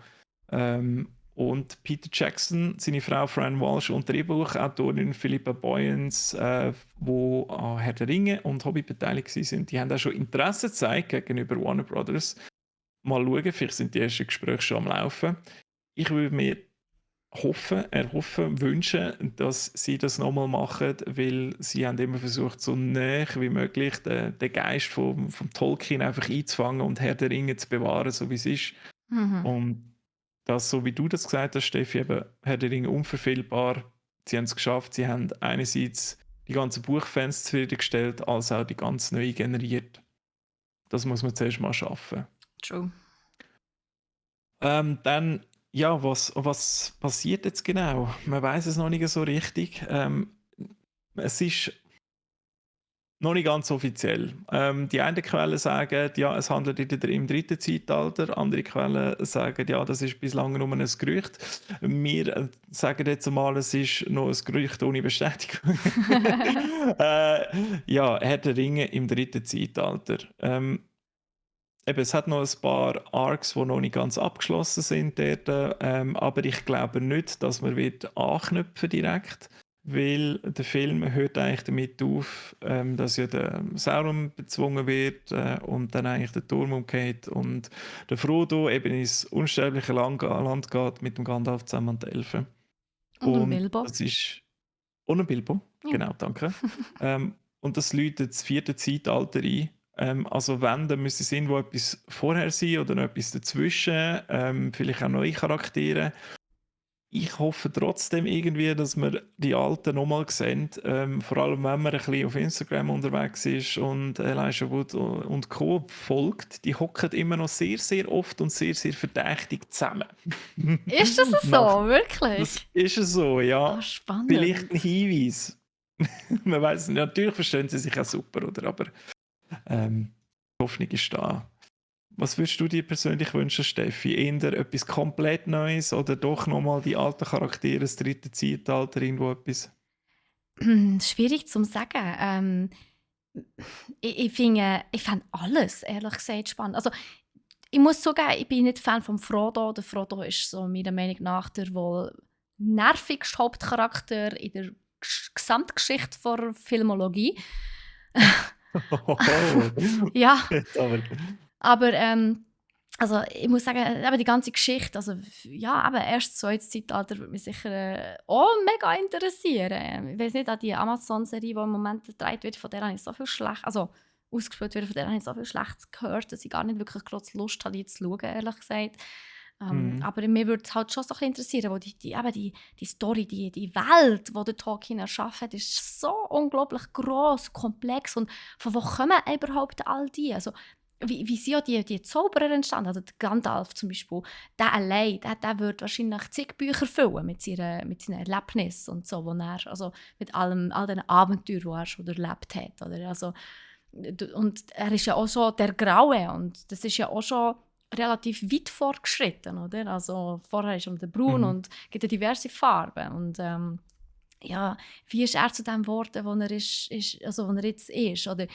B: Und Peter Jackson, seine Frau Fran Walsh und Drehbuchautorin Philippa Boyens, wo an Herr der Ringe und Hobby beteiligt sind, die haben auch schon Interesse gezeigt gegenüber Warner Brothers. Mal schauen, vielleicht sind die ersten Gespräche schon am Laufen. Ich würde mir erhoffen, wünschen, dass sie das nochmal machen, weil sie haben immer versucht, so nah wie möglich den Geist vom Tolkien einfach einzufangen und Herr der Ringe zu bewahren, so wie es ist.
A: Mhm.
B: Und das, so wie du das gesagt hast, Steffi, eben Herr der Ringe unverfehlbar. Sie haben es geschafft, sie haben einerseits die ganzen Buchfans zufriedengestellt, als auch die ganz neu generiert. Das muss man zuerst mal schaffen.
A: True.
B: Dann, ja, was passiert jetzt genau? Man weiß es noch nicht so richtig. Es ist noch nicht ganz offiziell. Die einen Quellen sagen, ja, es handelt im 3. Zeitalter. Andere Quellen sagen, ja, das ist bislang nur ein Gerücht. Wir sagen jetzt mal, es ist noch ein Gerücht ohne Bestätigung. Ja, Herr der Ringe im 3. Zeitalter. Eben, es hat noch ein paar Arcs, die noch nicht ganz abgeschlossen sind dort, aber ich glaube nicht, dass man wird anknüpfen direkt, weil der Film hört eigentlich damit auf, dass ja der Sauron bezwungen wird und dann eigentlich der Turm umgeht und der Frodo eben ins unsterbliche Land geht mit dem Gandalf zusammen und den Elfen.
A: Und ein
B: Und
A: Bilbo.
B: das ist ohne Bilbo,
A: Ja.
B: genau, danke. Und das läutet das 4. Zeitalter ein. Also wenn, dann müsste es irgendwo etwas vorher sein oder noch etwas dazwischen. Vielleicht auch neue Charaktere. Ich hoffe trotzdem irgendwie, dass wir die Alten nochmal sehen. Vor allem, wenn man ein bisschen auf Instagram unterwegs ist und Elijah Wood und Co. folgt. Die hocken immer noch sehr, sehr oft und sehr, sehr verdächtig zusammen.
A: Ist das so?
B: Nach, das
A: Wirklich?
B: ist es so, ja.
A: Ah,
B: Vielleicht
A: spannend.
B: ein Hinweis. Man weiß nicht. Natürlich verstehen sie sich auch super, oder? Aber die Hoffnung ist da. Was würdest du dir persönlich wünschen, Steffi? Eher etwas komplett Neues oder doch nochmal die alten Charaktere, das 3. Zeitalter, irgendwo etwas?
A: Schwierig zu sagen. Ich fand alles, ehrlich gesagt, spannend. Also, ich muss zugeben, ich bin nicht Fan von Frodo. Der Frodo ist so meiner Meinung nach der wohl nervigste Hauptcharakter in der Gesamtgeschichte der Filmologie. Ja,
B: Jetzt aber.
A: aber also ich muss sagen, eben die ganze Geschichte, also ja, aber erst zweites Zeitalter würde mich sicher auch mega interessieren. Ich weiß nicht, an die Amazon-Serie, die im Moment gedreht wird, von der habe ich so viel schlecht, also ausgespielt wird, von der habe ich so viel Schlechtes gehört, dass ich gar nicht wirklich große Lust habe, die zu schauen, ehrlich gesagt.
B: Mhm.
A: Aber mir würde es halt schon so ein bisschen interessieren, wo die Story, die Welt, die der Tolkien erschaffen hat, ist so unglaublich groß, komplex und von wo kommen überhaupt all die? Also, wie sind ja die Zauberer entstanden? Also der Gandalf zum Beispiel, der allein, der wird wahrscheinlich zig Bücher füllen mit seinen Erlebnissen und so, wo er, also mit all den Abenteuern, die er schon erlebt hat. Oder? Also, und er ist ja auch schon der Graue und das ist ja auch schon relativ weit fortgeschritten, oder? Also vorher ist er der Braun
B: Mhm.
A: und gibt ja diverse Farben und ja, wie ist er zu dem geworden, wo er also wo er jetzt ist? Oder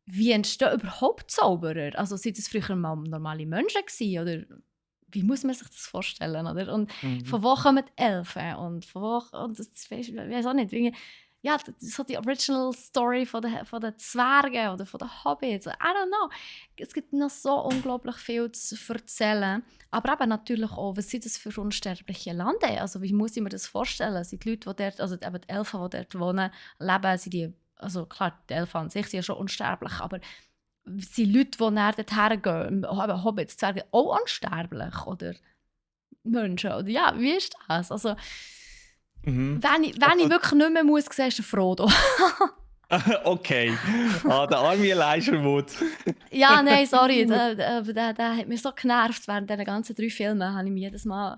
A: wie entstehen überhaupt Zauberer? Also sind das früher mal normale Menschen gewesen, oder wie muss man sich das vorstellen, oder? Und
B: Mhm.
A: von wo kommen die Elfen und von wo und das weiss auch nicht, irgendwie, ja, so die Original Story von den Zwergen oder von den Hobbits, I don't know. Es gibt noch so unglaublich viel zu erzählen. Aber eben natürlich auch, was sind das für unsterbliche Lande? Also wie muss ich mir das vorstellen? Sind die Leute, die dort, also eben die Elfen, die dort wohnen, leben, sind die, also klar, die Elfen an sich sind ja schon unsterblich, aber sind Leute, die nach dorthin gehen, eben Hobbits, Zwerge, auch unsterblich? Oder Menschen? Oder ja, wie ist das? Also,
B: Mhm.
A: wenn ich
B: Also,
A: wirklich nicht mehr muss sehen, ist der Frodo.
B: okay. Der arme Elijah-Wood.
A: Ja, nein, sorry, der hat mich so genervt während dieser ganzen 3 Filme, habe ich mich jedes Mal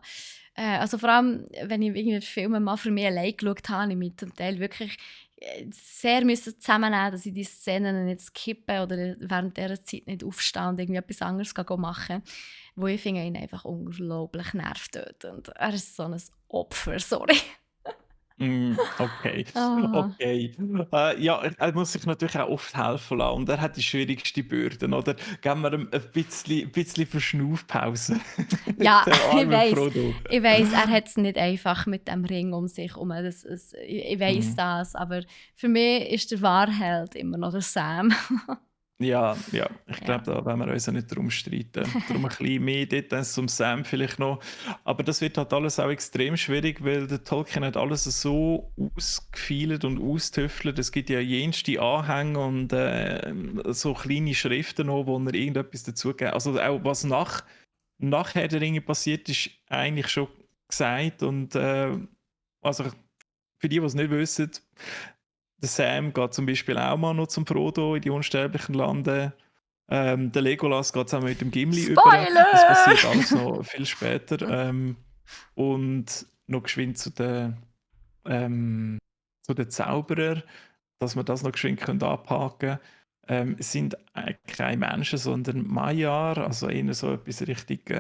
A: also vor allem, wenn ich irgendwie Filme mal für mich allein geschaut habe, habe ich mich zum Teil wirklich sehr müssen zusammennehmen, dass ich die Szenen nicht skippe oder während dieser Zeit nicht aufstehe und irgendwie etwas anderes machen, wo ich finde ihn einfach unglaublich nervtötend. Er ist so ein Opfer, sorry.
B: Okay,
A: Ah.
B: okay. Ja, er muss sich natürlich auch oft helfen lassen und er hat die schwierigste Bürden, oder? Geben wir ihm ein bisschen Verschnaufpause.
A: Ja,
B: Der
A: ich
B: arme
A: weiß.
B: Frodo.
A: Ich weiß, er hat es nicht einfach mit dem Ring um sich herum. Ich weiß
B: Mhm.
A: das, aber für mich ist der Wahrheld immer noch der Sam.
B: Ja, ja, ich
A: Ja.
B: glaube, da wollen wir uns ja nicht drum streiten. Darum ein bisschen mehr Details zum Sam vielleicht noch. Aber das wird halt alles auch extrem schwierig, weil der Tolkien hat alles so ausgefeilt und austüftelt. Es gibt ja jenste Anhänge und so kleine Schriften noch, wo er irgendetwas dazugeben. Also auch was nach Herr der Ringe passiert, ist eigentlich schon gesagt. Und also für die es nicht wissen, der Sam geht zum Beispiel auch mal noch zum Frodo in die unsterblichen Lande. Der Legolas geht zusammen mit dem Gimli über. Das
A: Spoiler!
B: passiert alles noch viel später. Und noch geschwind ähm, zu den Zauberern, dass wir das noch geschwind abhaken können. Es sind eigentlich keine Menschen, sondern Maiar, also eher so etwas richtig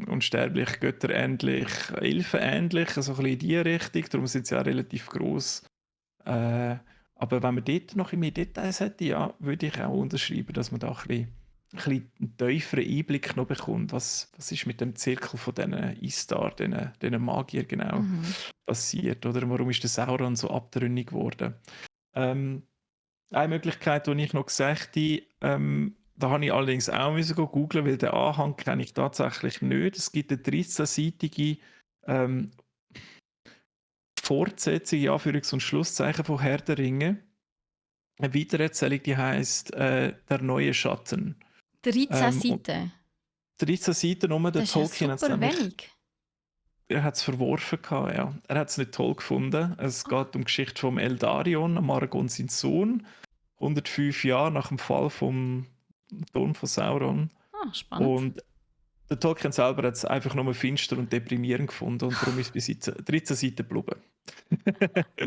B: unsterblich, götterähnlich, elfenähnlich, so ein bisschen in die Richtung. Darum sind sie auch relativ groß. Äh, aber wenn man dort noch mehr Details hätte, ja, würde ich auch unterschreiben, dass man da ein bisschen einen tieferen Einblick noch bekommt. Was ist mit dem Zirkel von diesen Istar, diesen Magier genau
A: Mhm.
B: passiert? Oder warum ist der Sauron so abtrünnig geworden? Ähm, eine Möglichkeit, die ich noch gesagt habe, da habe ich allerdings auch müssen googeln, weil den Anhang kenne ich tatsächlich nicht. Es gibt eine 13-seitige ähm, Fortsetzung, in Anführungs- und Schlusszeichen von Herr der Ringe. Eine Weitererzählung, die heisst «Der neue Schatten».
A: 13
B: Und
A: Seiten.
B: 13 Seiten nur, der
A: Das ist ja
B: Tolkien hat's
A: super
B: nämlich
A: wenig.
B: er hat's verworfen gehabt, ja. Er hat es nicht toll gefunden. Es
A: Ah,
B: geht um die Geschichte vom Eldarion, Aragorn sein Sohn, 105 Jahre nach dem Fall vom Turm von Sauron.
A: spannend.
B: Und der Tolkien selber hat es einfach nur finster und deprimierend gefunden und darum ist es bis jetzt 13 Seiten geblieben. Ja.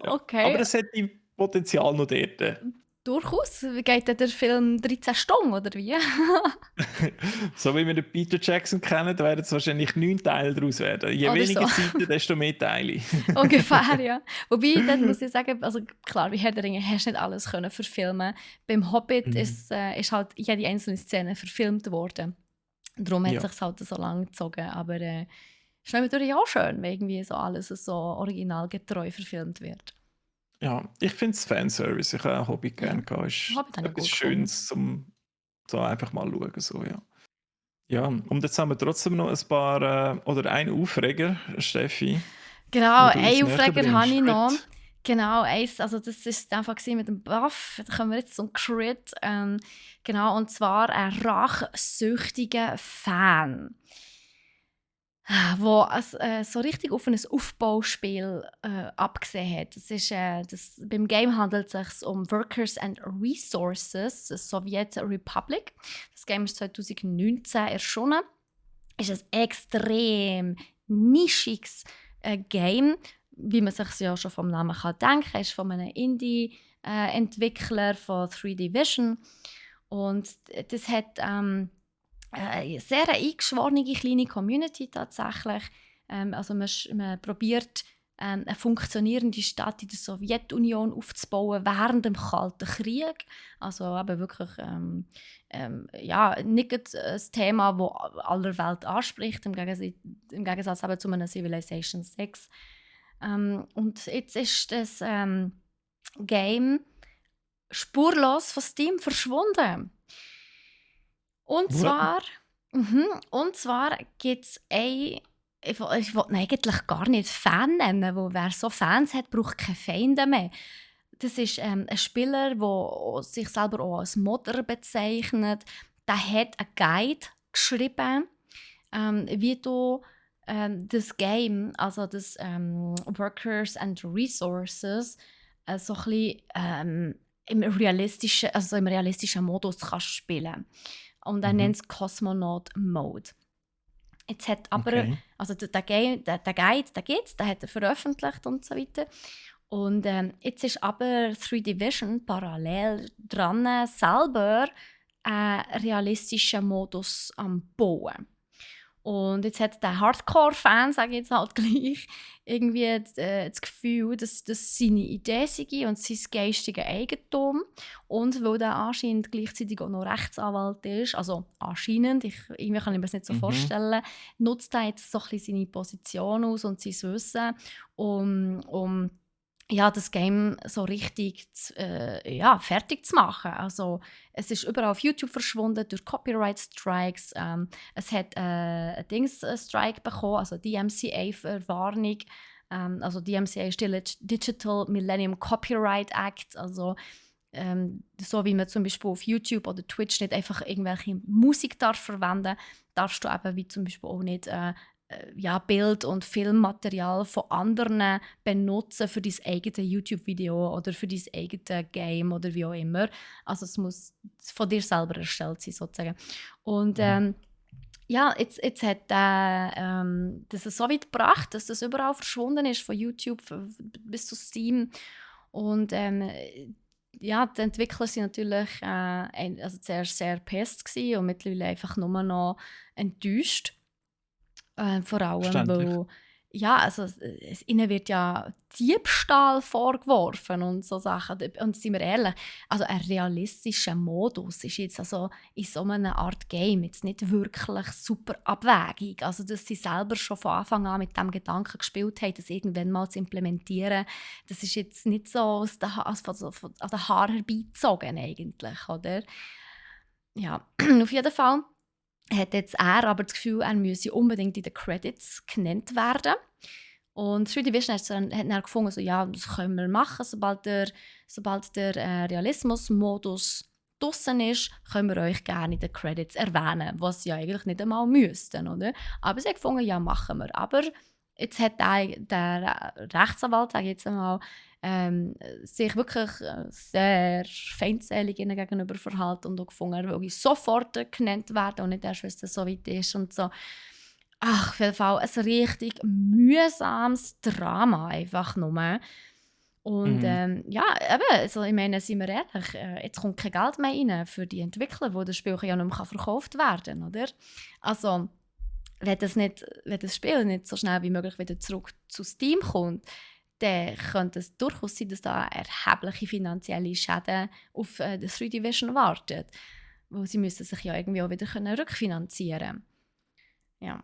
B: Aber
A: Okay,
B: es hätte Potenzial noch dort.
A: durchaus. Wie geht denn der Film 13 Stunden, oder wie?
B: So wie wir den Peter Jackson kennen, werden es wahrscheinlich 9 Teile daraus werden. Je
A: Oder so.
B: weniger Seiten, desto mehr Teile.
A: Ungefähr, ja. Wobei, dann muss ich sagen, also klar, wie Herr der Ringe hast du nicht alles können verfilmen. Beim Hobbit
B: Mhm.
A: ist halt jede einzelne Szene verfilmt worden. Darum hat
B: Ja.
A: es sich halt so lang gezogen. Aber ist natürlich auch schön, wenn irgendwie so alles so originalgetreu verfilmt wird.
B: Ja, ich finde es Fanservice. Ich habe auch Hobbit
A: Ja,
B: gerne gehabt. Ist
A: Hobbit habe ich
B: etwas
A: gut gefunden.
B: Schönes, zum so einfach mal schauen. So, ja. Ja, und jetzt haben wir trotzdem noch ein paar, oder einen Aufreger, Steffi,
A: Genau,
B: wo du uns
A: einen
B: näher
A: Aufreger habe
B: bringst.
A: ich noch.
B: Gut.
A: Genau, eins, also das war einfach mit dem Buff. Da kommen wir jetzt zum Crit. Genau, und zwar ein rachsüchtiger Fan, der so richtig auf ein Aufbauspiel abgesehen hat. Beim Game handelt es sich um Workers and Resources, Soviet Republic. Das Game ist 2019 erschienen. Ist ein extrem nischiges Game, wie man sich ja schon vom Namen kann denken kann. Es ist von einem Indie-Entwickler von 3D Vision. Und das hat eine sehr eingeschworene kleine Community tatsächlich. Also man probiert eine funktionierende Stadt in der Sowjetunion aufzubauen während dem Kalten Krieg. Also eben wirklich ja, nicht ein Thema, das aller Welt anspricht, im Gegensatz eben zu einem Civilization 6. Und jetzt ist das Game spurlos von Steam verschwunden. Und
B: What?
A: zwar, und zwar gibt es ich will ihn eigentlich gar nicht Fan nennen, weil wer so Fans hat, braucht keine Feinde mehr. Das ist ein Spieler, der sich selber auch als Modder bezeichnet. Der hat einen Guide geschrieben, wie du das Game, also das Workers and Resources, so ein bisschen im realistischen Modus kannst spielen. Und er nennt es Cosmonaut Mode. Jetzt hat aber,
B: Okay.
A: also der Guide, den gibt's, den hat er veröffentlicht und so weiter. Und jetzt ist aber 3D Vision parallel dran, selber einen realistischen Modus am Bauen. Und jetzt hat der Hardcore-Fan, sage ich jetzt halt gleich, irgendwie das Gefühl, dass das seine Idee sei und sein geistiges Eigentum. Und weil der anscheinend gleichzeitig auch noch Rechtsanwalt ist, also anscheinend, irgendwie kann ich mir das nicht so vorstellen, nutzt er jetzt so ein bisschen seine Position aus und sein Wissen, um ja, das Game so richtig ja, fertig zu machen. Also, es ist überall auf YouTube verschwunden durch Copyright-Strikes. Es hat einen Strike bekommen, also DMCA-Verwarnung. Also DMCA ist die Digital Millennium Copyright Act. Also so wie man zum Beispiel auf YouTube oder Twitch nicht einfach irgendwelche Musik verwenden darfst du eben wie zum Beispiel auch nicht ja, Bild- und Filmmaterial von anderen benutzen für dein eigenes YouTube-Video oder für dein eigenes Game oder wie auch immer. Also es muss von dir selber erstellt sein, sozusagen. Und ja, jetzt hat das so weit gebracht, dass das überall verschwunden ist, von YouTube bis zu Steam. Und ja, die Entwickler waren natürlich also zuerst sehr pisst und mittlerweile einfach nur noch enttäuscht. Vor allem,
B: Verständlich.
A: weil ja, also ihnen wird ja Diebstahl vorgeworfen und so Sachen. Und sind wir ehrlich, also ein realistischer Modus ist jetzt also in so einer Art Game jetzt nicht wirklich super abwegig. Also dass sie selber schon von Anfang an mit dem Gedanken gespielt haben, das irgendwann mal zu implementieren, das ist jetzt nicht so aus den an den Haaren herbeizogen eigentlich, oder? Ja, auf jeden Fall hat jetzt er aber das Gefühl, er müsse unbedingt in den Credits genannt werden. Und 3D Vision hat dann gefunden, so, ja, das können wir machen, sobald der Realismus-Modus draussen ist, können wir euch gerne in den Credits erwähnen, was sie ja eigentlich nicht einmal müssten, oder? Aber sie haben gefunden, ja, machen wir. Aber jetzt hat der Rechtsanwalt, sage ich jetzt einmal, sich wirklich sehr feindselig ihnen gegenüber verhalten und auch gefunden, er will sofort genannt werden und nicht erst, wenn es so weit ist und so. Ach, auf jeden Fall ein richtig mühsames Drama einfach nur. Und ja, eben, also ich meine, seien wir ehrlich, jetzt kommt kein Geld mehr rein für die Entwickler, wo das Spiel ja nicht mehr verkauft werden kann, oder? Also, wenn das Spiel nicht so schnell wie möglich wieder zurück zu Steam kommt, dann könnte es durchaus sein, dass da erhebliche finanzielle Schäden auf das 3D Vision warten. Weil sie müssen sich ja irgendwie auch wieder rückfinanzieren können. Ja.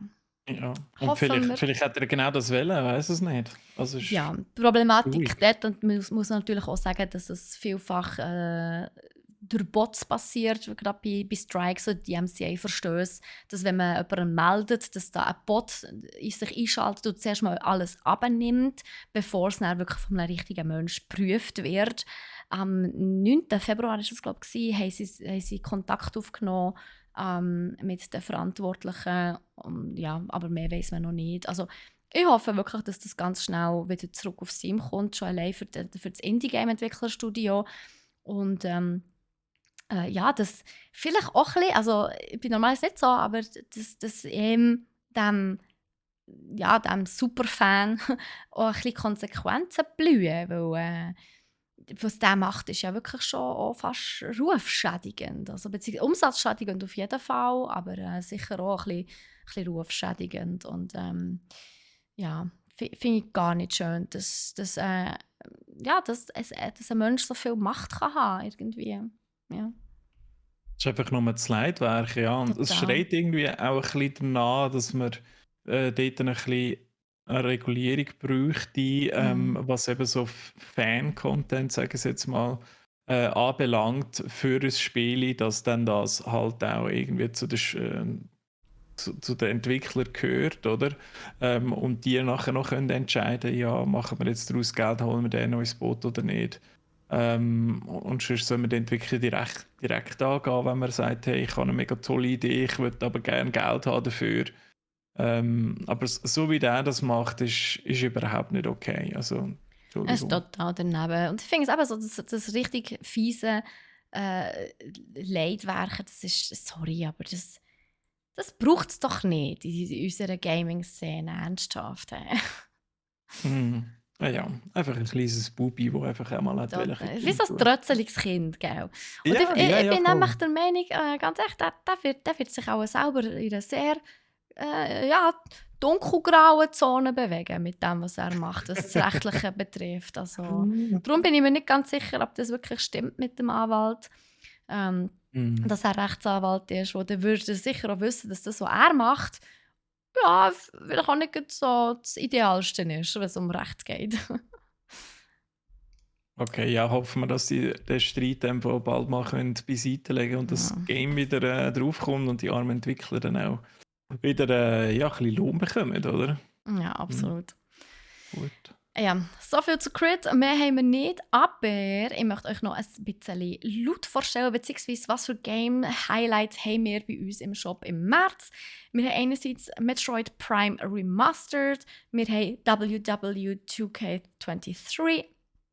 B: Ja. Und
A: Hoffen wir.
B: vielleicht hat er genau das wollen, weiß es nicht. Also ist
A: Ja, die Problematik
B: ruhig.
A: dort, und man muss natürlich auch sagen, dass es vielfach durch Bots passiert, gerade bei Strikes und DMCA-Verstößen, dass wenn man jemanden meldet, dass da ein Bot in sich einschaltet und zuerst mal alles abnimmt, bevor es dann wirklich von einem richtigen Menschen geprüft wird. Am 9. Februar ist es, glaube ich, haben sie Kontakt aufgenommen mit den Verantwortlichen. Ja, aber mehr weiß man noch nicht. Also, ich hoffe wirklich, dass das ganz schnell wieder zurück auf Steam kommt, schon allein für das Indie-Game-Entwicklerstudio. Und ja, das vielleicht auch ein bisschen, also ich bin normalerweise nicht so, aber dass dem, ja, dem Superfan auch ein bisschen Konsequenzen blühen, weil was der macht, ist ja wirklich schon auch fast rufschädigend. Also beziehungsweise umsatzschädigend auf jeden Fall, aber sicher auch ein bisschen rufschädigend. Und ja, finde ich gar nicht schön, dass ein Mensch so viel Macht kann haben irgendwie. Ja,
B: Es ist einfach nur das Leitwerk, ja. Und es
A: total.
B: schreit irgendwie auch ein bisschen danach, dass man dort ein bisschen eine Regulierung bräuchte,
A: Mhm.
B: was eben so Fan-Content, sagen wir jetzt mal, anbelangt für ein Spiel, dass dann das halt auch irgendwie zu den Entwicklern gehört, oder? Und die nachher noch können entscheiden, ja, machen wir jetzt daraus Geld, holen wir den neues Boot oder nicht. Und sonst soll man den Entwickler direkt angehen, wenn man sagt, hey, ich habe eine mega tolle Idee, ich würde aber gerne Geld haben dafür. Aber so wie der das macht, ist überhaupt nicht okay. Also,
A: Es ist
B: Entschuldigung.
A: total daneben. Und ich finde es eben so, das richtig fiese Leitwerk, das ist, sorry, aber das braucht es doch nicht in unserer Gaming-Szene, ernsthaft.
B: Mhm. Ja, einfach ein kleines Bubi, das einfach einmal hat wollte, ein
A: Wie
B: bisschen
A: so ein
B: tun.
A: trötzeliges Kind, gell? Und
B: Ja, ja,
A: ich
B: ja,
A: bin
B: voll.
A: nämlich der Meinung, ganz ehrlich, der wird sich auch selber in einer sehr ja, dunkelgrauen Zone bewegen mit dem, was er macht, was das Rechtliche betrifft. Also, darum bin ich mir nicht ganz sicher, ob das wirklich stimmt mit dem Anwalt, ähm,
B: Mhm.
A: dass er Rechtsanwalt ist. Oder würde er sicher auch wissen, dass das, was er macht, ja, vielleicht auch nicht gerade so das Idealste ist, wenn es um Recht geht.
B: Okay, ja, hoffen wir, dass sie den Streit einfach bald mal können beiseite legen und
A: Ja,
B: das Game wieder draufkommt und die armen Entwickler dann auch wieder ja, ein bisschen Lohn bekommen, oder?
A: ja,
B: Mhm,
A: absolut.
B: gut.
A: Ja, so viel zu Crit. Mehr haben wir nicht, aber ich möchte euch noch ein bisschen laut vorstellen, beziehungsweise was für Game-Highlights haben wir bei uns im Shop im März. Wir haben einerseits Metroid Prime Remastered, wir haben WW2K23,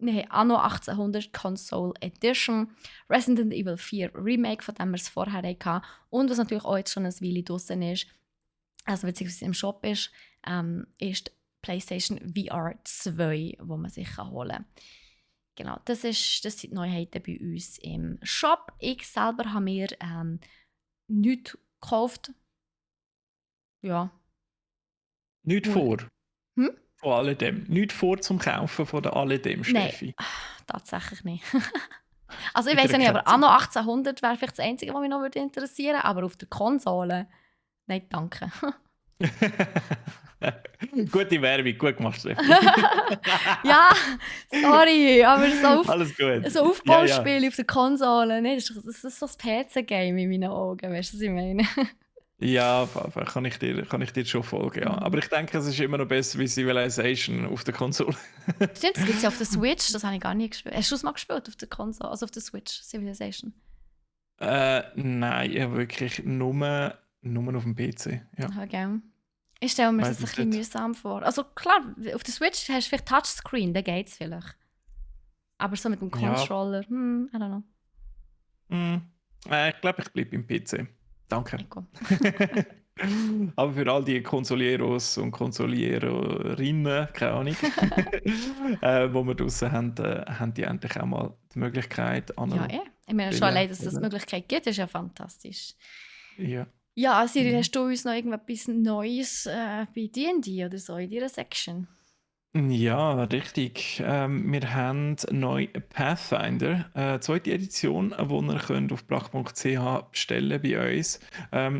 A: wir haben Anno 1800 Console Edition, Resident Evil 4 Remake, von dem wir es vorher hatten, und was natürlich auch jetzt schon ein Weile draussen ist, also beziehungsweise im Shop ist PlayStation VR 2, wo man sich holen kann. Genau, das sind die Neuheiten bei uns im Shop. Ich selber habe mir nichts gekauft. Ja.
B: Nicht
A: Wohl.
B: vor
A: Hm?
B: von alledem. Nicht vor zum Kaufen von der alledem,
A: Nein,
B: Steffi.
A: tatsächlich nicht. Also ich
B: Wieder
A: weiß ja nicht, aber
B: keine
A: Anno 1800 wäre vielleicht das Einzige, was mich noch interessieren würde, aber auf der Konsole, nein, danke.
B: Gute Werbung, gut gemacht, Steffi.
A: Ja, sorry, aber
B: Alles gut.
A: so
B: Ja, ja.
A: Aufbauspiele auf der Konsole, ne, das ist so das PC-Game in meinen Augen, weißt du, was ich meine?
B: Ja, kann ich dir schon folgen, ja. Aber
A: Mhm.
B: ich denke, es ist immer noch besser wie Civilization auf der Konsole.
A: Stimmt, das gibt es ja auf der Switch, das habe ich gar nie gespielt. Hast du es mal gespielt auf der Konsole, also auf der Switch, Civilization?
B: Nein, ja, wirklich nur auf dem PC. Ja,
A: Okay. Ich stelle mir das
B: weiß
A: ein
B: es
A: bisschen
B: nicht.
A: mühsam vor. Also klar, auf der Switch hast du vielleicht Touchscreen, dann geht es vielleicht. Aber so mit dem
B: Ja,
A: Controller, I don't know.
B: hm, ich glaube, ich bleibe beim PC. Danke.
A: Egal.
B: Aber für all die Consolieros und Consoliererinnen, keine Ahnung, wo wir draussen haben, haben die endlich auch mal die Möglichkeit,
A: Ja,
B: Anno
A: Ich meine,
B: zu
A: schon
B: spielen,
A: allein, dass es die
B: oder?
A: Möglichkeit gibt, ist ja fantastisch.
B: Ja.
A: Ja, Cyril,
B: Mhm.
A: hast du uns noch irgendetwas Neues bei D&D oder so in deiner Section?
B: Ja, richtig. Wir haben neu Pathfinder, zweite Edition, die ihr könnt auf brach.ch bestellen bei uns.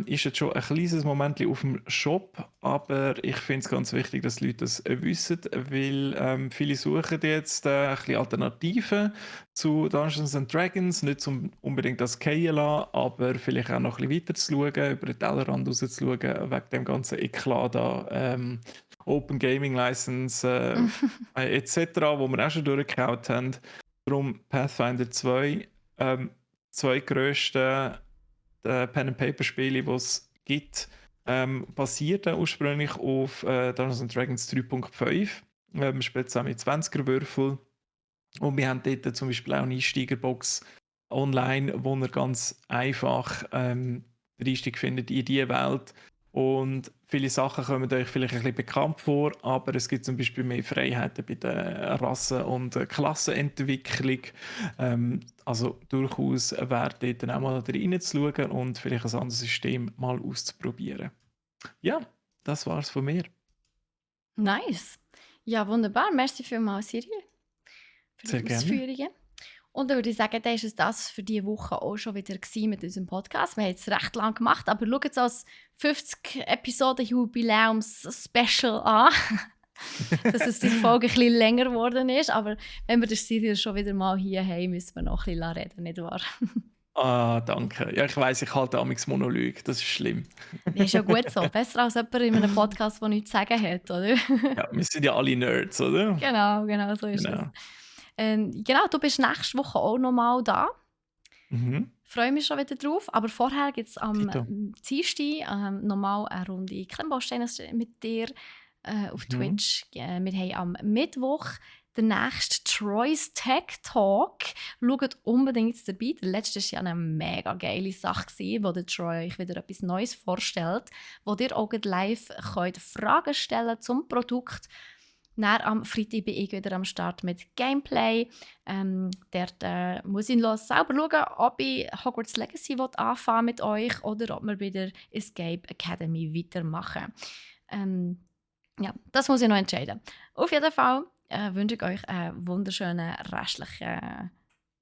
B: Ist jetzt schon ein kleines Moment auf dem Shop, aber ich finde es ganz wichtig, dass die Leute das wissen, weil viele suchen jetzt ein bisschen Alternativen zu Dungeons and Dragons, nicht zum unbedingt das KLA, aber vielleicht auch noch ein bisschen weiter zu schauen, über den Tellerrand raus zu schauen, wegen dem ganzen Eklat da. Open Gaming License etc., wo wir auch schon durchgehauen haben. Darum Pathfinder 2, zwei grösste Pen-and-Paper-Spiele, die es gibt, basierten ursprünglich auf Dungeons and Dragons 3.5. Man spielt zusammen mit 20er-Würfel und wir haben dort zum Beispiel auch eine Einsteigerbox online, wo ihr ganz einfach den Einstieg findet in diese Welt. Und viele Sachen kommen euch vielleicht ein bisschen bekannt vor, aber es gibt zum Beispiel mehr Freiheiten bei der Rassen- und Klassenentwicklung. Also durchaus wert, dort dann auch mal reinzuschauen und vielleicht ein anderes System mal auszuprobieren. Ja, das war's von mir.
A: Nice. Ja, wunderbar. Merci vielmals, Cyril, für
B: Sehr
A: die
B: gerne.
A: Ausführungen. Und dann würde ich sagen, dann ist es das für diese Woche auch schon wieder gewesen mit unserem Podcast. Wir haben es recht lang gemacht, aber schaut es als 50-Episoden-Jubiläums-Special an, dass es die Folge ein bisschen länger geworden ist. Aber wenn wir den Cyril schon wieder mal hier haben, müssen wir noch ein bisschen reden, nicht wahr?
B: Ah, danke. Ja, ich weiss, ich halte amigs Monolog. Das ist schlimm.
A: Das ist ja gut so. Besser als jemand in einem Podcast, der nichts zu sagen hat, oder?
B: Ja, wir sind ja alle Nerds, oder?
A: Genau, so ist es.
B: Genau.
A: Genau, du bist nächste Woche auch noch mal da.
B: Mhm.
A: Freue mich schon wieder drauf. Aber vorher gibt es am
B: Tito.
A: Dienstag nochmal eine Runde Klemmbausteine mit dir auf
B: Mhm.
A: Twitch. Wir haben am Mittwoch den nächsten Troy's Tech Talk. Schaut unbedingt dabei. Der letzte war ja eine mega geile Sache, wo der Troy euch wieder etwas Neues vorstellt, wo ihr auch gleich live könnt Fragen stellen zum Produkt. Dann am Freitag bin ich wieder am Start mit Gameplay. Dort muss ich selber schauen, ob ich Hogwarts Legacy anfangen mit euch oder ob wir bei der Escape Academy weitermachen. Ja, das muss ich noch entscheiden. Auf jeden Fall wünsche ich euch eine wunderschöne restliche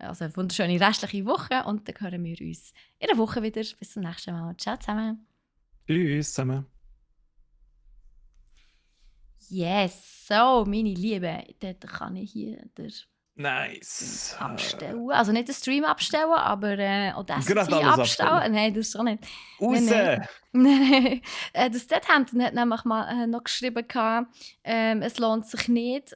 A: Woche und dann hören wir uns in der Woche wieder. Bis zum nächsten Mal. Ciao zusammen.
B: Tschüss zusammen.
A: Yes, so, meine Lieben, dort kann ich hier
B: Nice.
A: abstellen. Also nicht den Stream abstellen, aber
B: Gerade
A: Audacity
B: alles
A: abstellen.
B: abstellen.
A: Nein, das schon nicht.
B: Raus!
A: Nein. Nein. Das Deadhampton hat nämlich mal noch geschrieben, es lohnt sich nicht,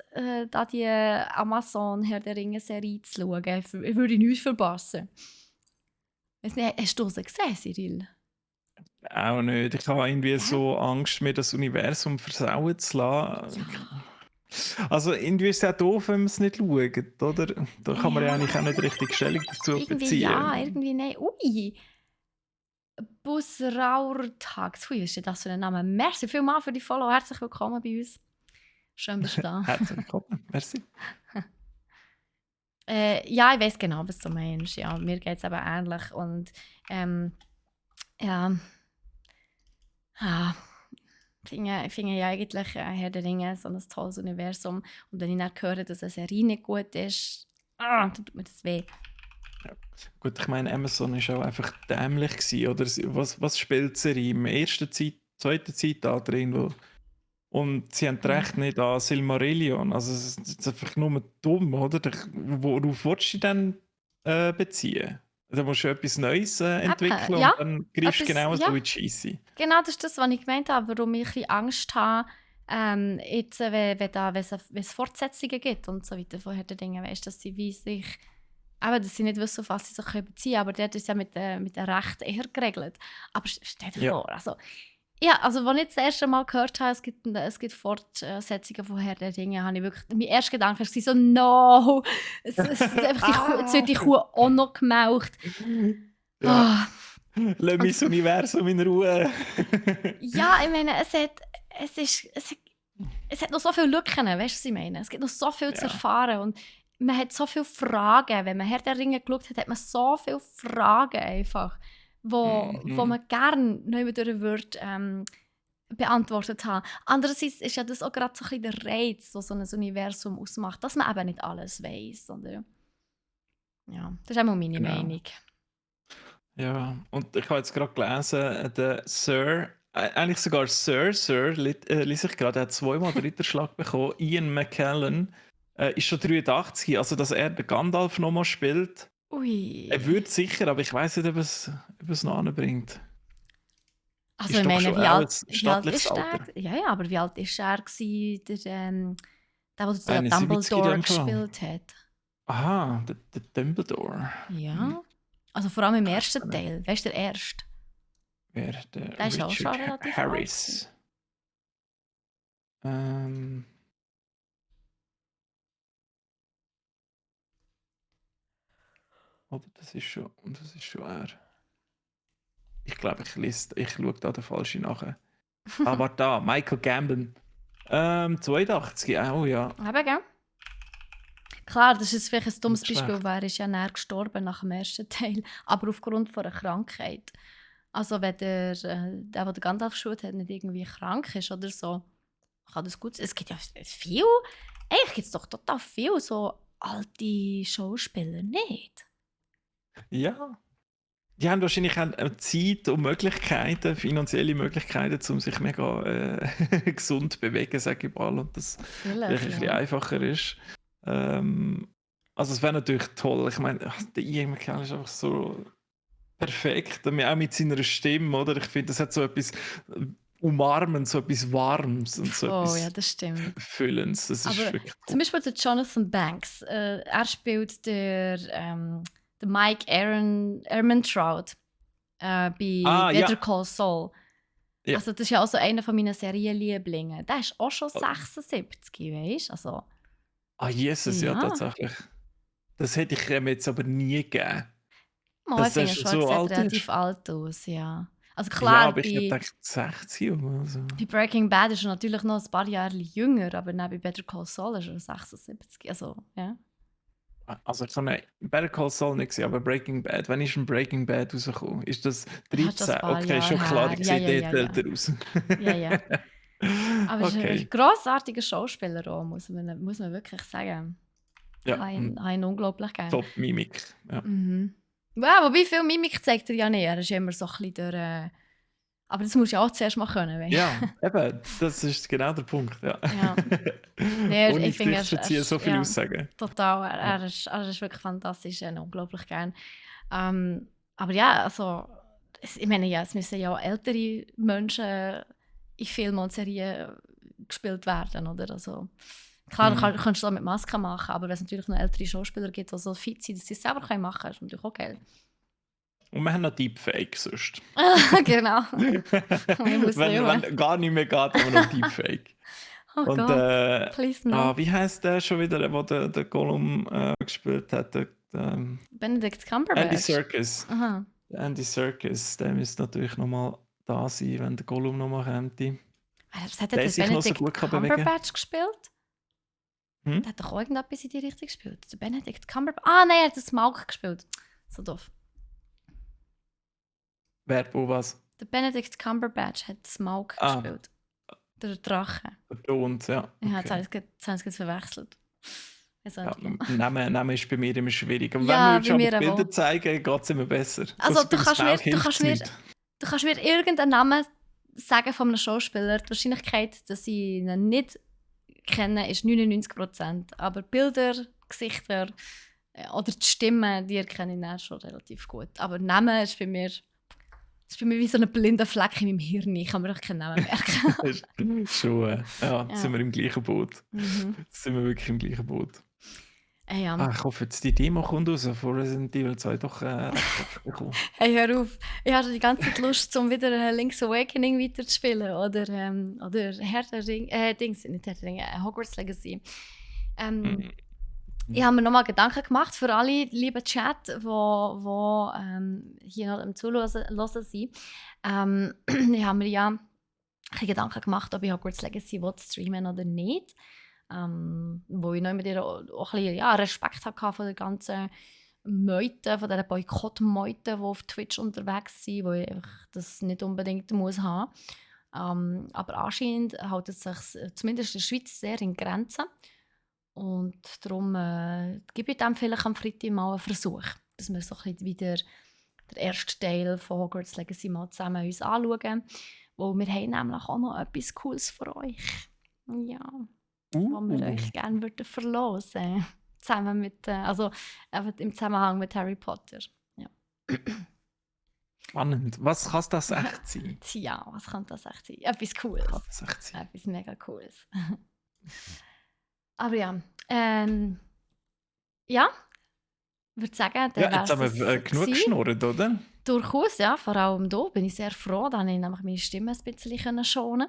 A: da die Amazon Herr der Ringe-Serie zu schauen. Ich würde nichts verpassen. Weiss nicht, hast du sie gesehen, Cyril?
B: Auch nicht. Ich habe irgendwie
A: Gell?
B: so Angst, mir das Universum versauen zu lassen.
A: Ja.
B: Also irgendwie ist es ja doof, wenn man es nicht schaut, oder? Da kann man ja
A: Ja.
B: eigentlich auch nicht richtig Stellung dazu
A: Irgendwie ja,
B: beziehen.
A: irgendwie nein. Ui! Busraurtag. Hui, was ist denn das für ein Name? Merci vielmals für die Follow. Herzlich willkommen bei uns. Schön, bist du da.
B: Herzlich willkommen. Merci.
A: Ja, ich weiß genau, was du meinst. Ja, mir geht es aber ähnlich. Und ja, ich finde ja eigentlich Herr der Ringe so ein tolles Universum. Und wenn ich dann höre, dass eine Serie nicht gut ist, dann tut mir das weh.
B: Gut, ich meine, Amazon ist auch einfach dämlich gewesen, oder? Was spielt sie im ersten zweiten Zeitalter irgendwo? Und sie haben
A: Ja.
B: recht nicht an Silmarillion. Also es ist einfach nur dumm, oder? Worauf willst du dich dann beziehen? Da musst du etwas Neues entwickeln
A: ja,
B: und dann greifst du
A: etwas,
B: genau so
A: ja.
B: in die Scheisse.
A: Genau, das ist das, was ich gemeint habe, warum ich ein bisschen Angst habe, jetzt, wenn es Fortsetzungen gibt und so weiter von Herr der Dinge, weißt, dass sie wie sich, aber dass sie nicht wissen, auf was sie sich beziehen können. Aber dort ist ja mit den Rechten eher geregelt. Aber stell dir
B: Ja.
A: vor, also, ja, also als ich das erste Mal gehört habe, es gibt Fortsetzungen von Herr der Dinge, habe ich wirklich, mein erster Gedanke war so, no, es ist einfach jetzt wird die Kuh auch noch gemaucht.
B: Ja.
A: Ah.
B: Lass mein Universum in Ruhe.
A: Ja, ich meine, es hat noch so viele Lücken, weißt du, was ich meine? Es gibt noch so viel zu
B: Ja.
A: erfahren und man hat so viele Fragen. Wenn man Herr der Ringe geschaut hat, hat man so viele Fragen einfach, wo man gerne neu wieder beantwortet haben. Andererseits ist ja das auch gerade so ein bisschen der Reiz, was so ein Universum ausmacht, dass man eben nicht alles weiss. Oder? Ja, das ist auch mal meine
B: Genau.
A: Meinung.
B: Ja, und ich habe jetzt gerade gelesen, der Sir, eigentlich sogar Sir, lese ich gerade, er hat zweimal den Ritterschlag bekommen. Ian McKellen ist schon 83, also dass er den Gandalf nochmal spielt.
A: Ui.
B: Er würde sicher, aber ich weiß nicht, ob es noch anbringt.
A: Also
B: Ist
A: ich
B: doch
A: meine,
B: schon
A: wie
B: auch
A: alt,
B: ein
A: wie alt
B: stattliches
A: ist der?
B: Alter.
A: Ja, ja, aber wie alt ist er gewesen, der
B: 71
A: Dumbledore
B: in dem Fall.
A: gespielt hat?
B: Aha, der Dumbledore.
A: Ja. Also vor allem im
B: Ah,
A: ersten
B: dann
A: Teil. Weißt du, der erste?
B: wäre der
A: Der ist auch schon
B: Richard
A: relativ alt
B: Harris. Oder das ist schon er. Ich glaube, ich schaue da den falschen nachher. Aber da, Michael Gambon. 82, oh ja.
A: Eben, gell? Klar, das ist vielleicht ein dummes
B: Nicht schlecht.
A: Beispiel, weil er ist ja näher gestorben nach dem ersten Teil, aber aufgrund von einer Krankheit. Also wenn der Gandalf geschaut hat, nicht irgendwie krank ist oder so, kann das gut sein. Es gibt ja viel, eigentlich gibt es doch total viel so alte Schauspieler, nicht?
B: Ja. Die haben wahrscheinlich auch Zeit und Möglichkeiten, finanzielle Möglichkeiten, um sich mega gesund zu bewegen, sage ich mal, und das vielleicht ein
A: Vielleicht,
B: bisschen
A: ja.
B: einfacher ist. Also es wäre natürlich toll. Ich meine, der Ian McKellen ist einfach so perfekt, auch mit seiner Stimme, oder? Ich finde, das hat so etwas Umarmendes, so etwas Warmes und so
A: Oh ja,
B: etwas
A: das stimmt.
B: Füllendes. Das ist
A: Aber
B: wirklich
A: zum
B: toll.
A: Beispiel der Jonathan Banks, er spielt der Mike Ehrmantraut bei
B: Ah,
A: Better
B: ja.
A: Call Saul.
B: Ja.
A: Also das ist ja auch so einer von meinen Serienlieblingen. Der ist auch schon 76, weißt du? Also,
B: Ah, Jesus, ja,
A: ja.
B: tatsächlich. Das hätte ich ihm jetzt aber nie gegeben.
A: Mal, ich
B: Dass der
A: finde
B: schon
A: schon, er
B: so
A: sieht
B: alt
A: relativ
B: ist.
A: alt aus, ja. Also
B: Ja,
A: klar,
B: aber ich hätte
A: bei,
B: gedacht 60 oder so.
A: bei Breaking Bad ist er natürlich noch ein paar Jahre jünger, aber dann bei Better Call Saul ist er 76. Also, ja.
B: Also ich habe Better Call Saul nicht gesehen, aber Breaking Bad. Wann ist ein Breaking Bad rausgekommen? Ist das
A: Er hat schon ein
B: 13?
A: paar
B: Okay,
A: Jahre
B: schon klar,
A: her.
B: ich
A: Ja,
B: sehe
A: ja, ja,
B: dort
A: ja.
B: älter aus.
A: Ja, ja. Aber er ist ein
B: Okay,
A: grossartiger Schauspieler auch, muss man wirklich sagen.
B: ja,
A: Habe ihn unglaublich gerne.
B: Top-Mimik. Ja.
A: Mhm. Ja, wobei viel Mimik zeigt er ja nicht. Er ist immer so ein bisschen der... aber das musst du ja auch zuerst mal können, weißt
B: Ja, eben, das ist genau der Punkt. Ja.
A: ja. Nee,
B: Ohne
A: ich finde,
B: Gesicht verziehen so viel
A: ja,
B: aussagen.
A: total.
B: Ja.
A: Er ist wirklich fantastisch, ihn unglaublich gern. Aber ja, also, ich meine, ja, es müssen ja auch ältere Menschen in Filmen und Serien gespielt werden, oder? Also, klar, du
B: Mhm.
A: kannst du das mit Maske machen, aber wenn es natürlich noch ältere Schauspieler gibt, die so fit sind, dass sie es selber machen können, ist natürlich auch geil.
B: Und wir haben noch Deepfake sonst.
A: Genau. Ich muss filmen.
B: Wenn gar nicht mehr geht, haben wir noch Deepfake.
A: Oh
B: Und
A: Gott, please no.
B: wie heißt der schon wieder, der Gollum gespielt hat?
A: Benedict
B: Andy
A: Cumberbatch.
B: Serkis.
A: Aha.
B: Der Andy Serkis, der müsste natürlich nochmal da sein, wenn der Gollum nochmal käme.
A: Was hat
B: Der
A: der
B: sich noch so
A: Benedict
B: gut kann bewegen.
A: Cumberbatch gespielt?
B: Hm?
A: Der hat doch auch irgendetwas in die Richtung gespielt. Der Benedict Cumberbatch. Ah, nein, er hat den Smaug gespielt. So doof.
B: Wer, wo, was?
A: Der Benedict Cumberbatch hat Smaug
B: Ah,
A: gespielt. Der Drache.
B: vertont, ja.
A: Ja,
B: Okay.
A: jetzt haben sie es verwechselt. Weiß auch
B: Ja,
A: nicht warum.
B: Namen ist bei mir immer schwierig. Und wenn
A: Ja,
B: wir
A: bei
B: schon
A: mir
B: mal
A: auch.
B: Bilder zeigen, geht es immer besser.
A: Also,
B: So beim Smaug hilft es nicht.
A: du kannst mir irgendeinen Namen sagen von einem Schauspieler. Die Wahrscheinlichkeit, dass ich ihn nicht kenne, ist 99%. Aber Bilder, Gesichter oder die Stimmen, die erkenne ich dann schon relativ gut. Aber Namen ist bei mir wie so ein blinder Fleck in meinem Hirn. Ich kann mir auch keinen Namen merken.
B: Schon, ja,
A: Ja.
B: sind wir im gleichen Boot.
A: Mhm.
B: Sind wir wirklich im gleichen Boot.
A: Ja.
B: Ich hoffe, jetzt die Demo kommt raus von Resident Evil 2 doch recht cool.
A: Hey, hör auf. Ich habe die ganze Zeit Lust, um wieder Link's Awakening weiterzuspielen. Oder Herr der Ringe, Dings, nicht Herr der Ringe, Hogwarts Legacy. Ich habe mir nochmal Gedanken gemacht für alle lieben Chat, die hier noch am Zuhören sind. Ich habe mir ja Gedanken gemacht, ob ich Hogwarts Legacy streamen oder nicht. Wo ich noch mit ihr auch ein bisschen Respekt hatte von der ganzen Meute, von diesen Boykott-Meuten, die auf Twitch unterwegs sind, wo ich einfach das nicht unbedingt muss haben. Aber anscheinend hält es sich zumindest in der Schweiz sehr in Grenzen. Und darum gebe ich dem vielleicht am Freitag mal einen Versuch, dass wir so ein bisschen wieder den ersten Teil von Hogwarts Legacy mal zusammen uns anschauen. Weil wir haben nämlich auch noch etwas Cooles für euch. Ja, was wir euch gerne verlosen würden. Zusammen mit, also im Zusammenhang mit Harry Potter. Ja.
B: Spannend. Was kann das echt sein?
A: Tja, was kann das echt sein? Etwas Cooles.
B: Kann das echt sein?
A: Etwas mega Cooles. Aber ja, ja, ich würde sagen,
B: Ja, jetzt haben wir genug geschnurrt, oder?
A: Durchaus, ja. Vor allem hier bin ich sehr froh, da konnte ich nämlich meine Stimme ein bisschen schonen.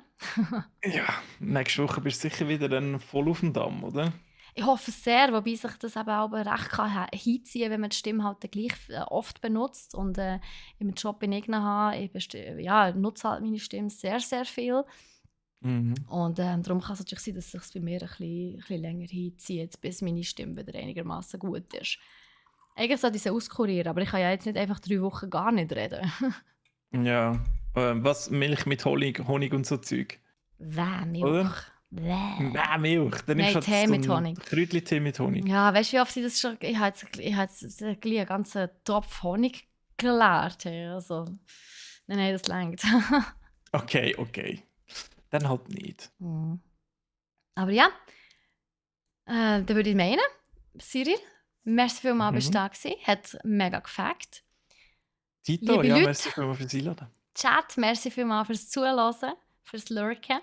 B: Ja, nächste Woche bist du sicher wieder dann voll auf dem Damm, oder?
A: Ich hoffe es sehr, wobei sich das eben auch recht kann hinziehen, wenn man die Stimme halt gleich oft benutzt. Und im Job, den ich noch habe, ich nutze halt meine Stimme sehr, sehr viel.
B: Mhm.
A: Und darum kann es natürlich sein, dass es sich bei mir ein bisschen länger hinzieht, bis meine Stimme wieder einigermaßen gut ist. Eigentlich sollte ich sie auskurieren, aber ich kann ja jetzt nicht einfach 3 Wochen gar nicht reden.
B: Ja, was? Milch mit Honig und so Zeug?
A: Milch.
B: Oder? Nein, Milch. Dann nimmst
A: Nein,
B: du
A: Tee
B: halt so
A: mit
B: einen
A: Honig.
B: Kräutli-Tee mit Honig.
A: Ja, weißt du, wie oft ich das schon. Ich habe jetzt einen ganzen Topf Honig geleert. Hey, also. Nein, das reicht.
B: Okay. Dann halt nicht.
A: Aber ja, dann würde ich meinen, Cyril, merci vielmals, bist du da gewesen. Hat mega gefällt.
B: Tito,
A: Liebe
B: ja,
A: Leute,
B: merci vielmals fürs Einladen.
A: Chat, merci vielmals fürs Zuhören, fürs Lurken.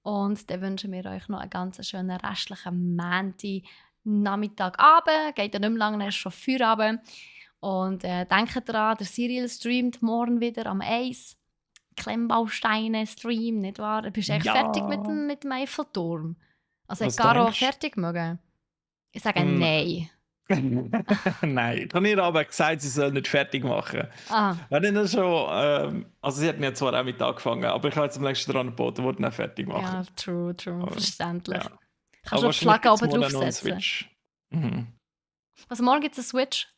A: Und dann wünschen wir euch noch einen ganz schönen restlichen Montag, Nachmittag, Abend. Geht ja nicht mehr lange, dann ist schon Feierabend. Und denkt daran, der Cyril streamt morgen wieder am 1. Klemmbausteine-Stream, nicht wahr? Bist du eigentlich fertig mit dem Eiffelturm? Also hat
B: Was
A: Caro
B: denkst du?
A: fertig mögen? Ich sage
B: Mm.
A: nein.
B: Nein, ich habe ihr aber gesagt, sie soll nicht fertig machen.
A: Ah,
B: Wenn ich dann schon, also sie hat ja zwar auch mit angefangen, aber ich habe jetzt am nächsten dran geboten, wollte dann fertig machen.
A: ja, true,
B: Aber,
A: verständlich.
B: ja.
A: Kannst du die
B: wahrscheinlich
A: Flagge
B: gibt's
A: oben
B: morgen noch einen
A: draufsetzen?
B: Switch. Mhm.
A: Also morgen gibt es einen Switch.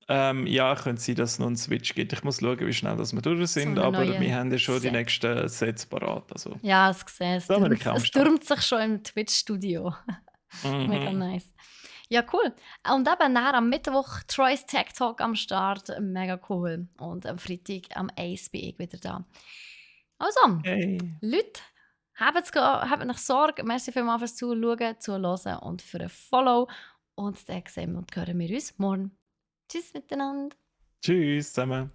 B: Ja, könnte sein, dass es noch einen Switch gibt. Ich muss schauen, wie schnell dass wir durch sind,
A: So eine
B: aber
A: neue
B: wir haben ja schon die
A: Set.
B: nächsten Sets parat. Also.
A: Ja, ich sehe es.
B: Da bin ich am
A: Es
B: Start.
A: türmt sich schon im Twitch-Studio. Mega
B: Mhm.
A: nice. Ja, cool. Und eben nachher am Mittwoch Troy's Tech Talk am Start. Mega cool. Und am Freitag am Ace bin ich wieder da. Also,
B: Hey.
A: Leute, habt nicht Sorge. Merci vielmals fürs Zuschauen, Zuhören und für ein Follow. Und dann sehen und hören wir uns morgen. Tschüss miteinander.
B: Tschüss zusammen.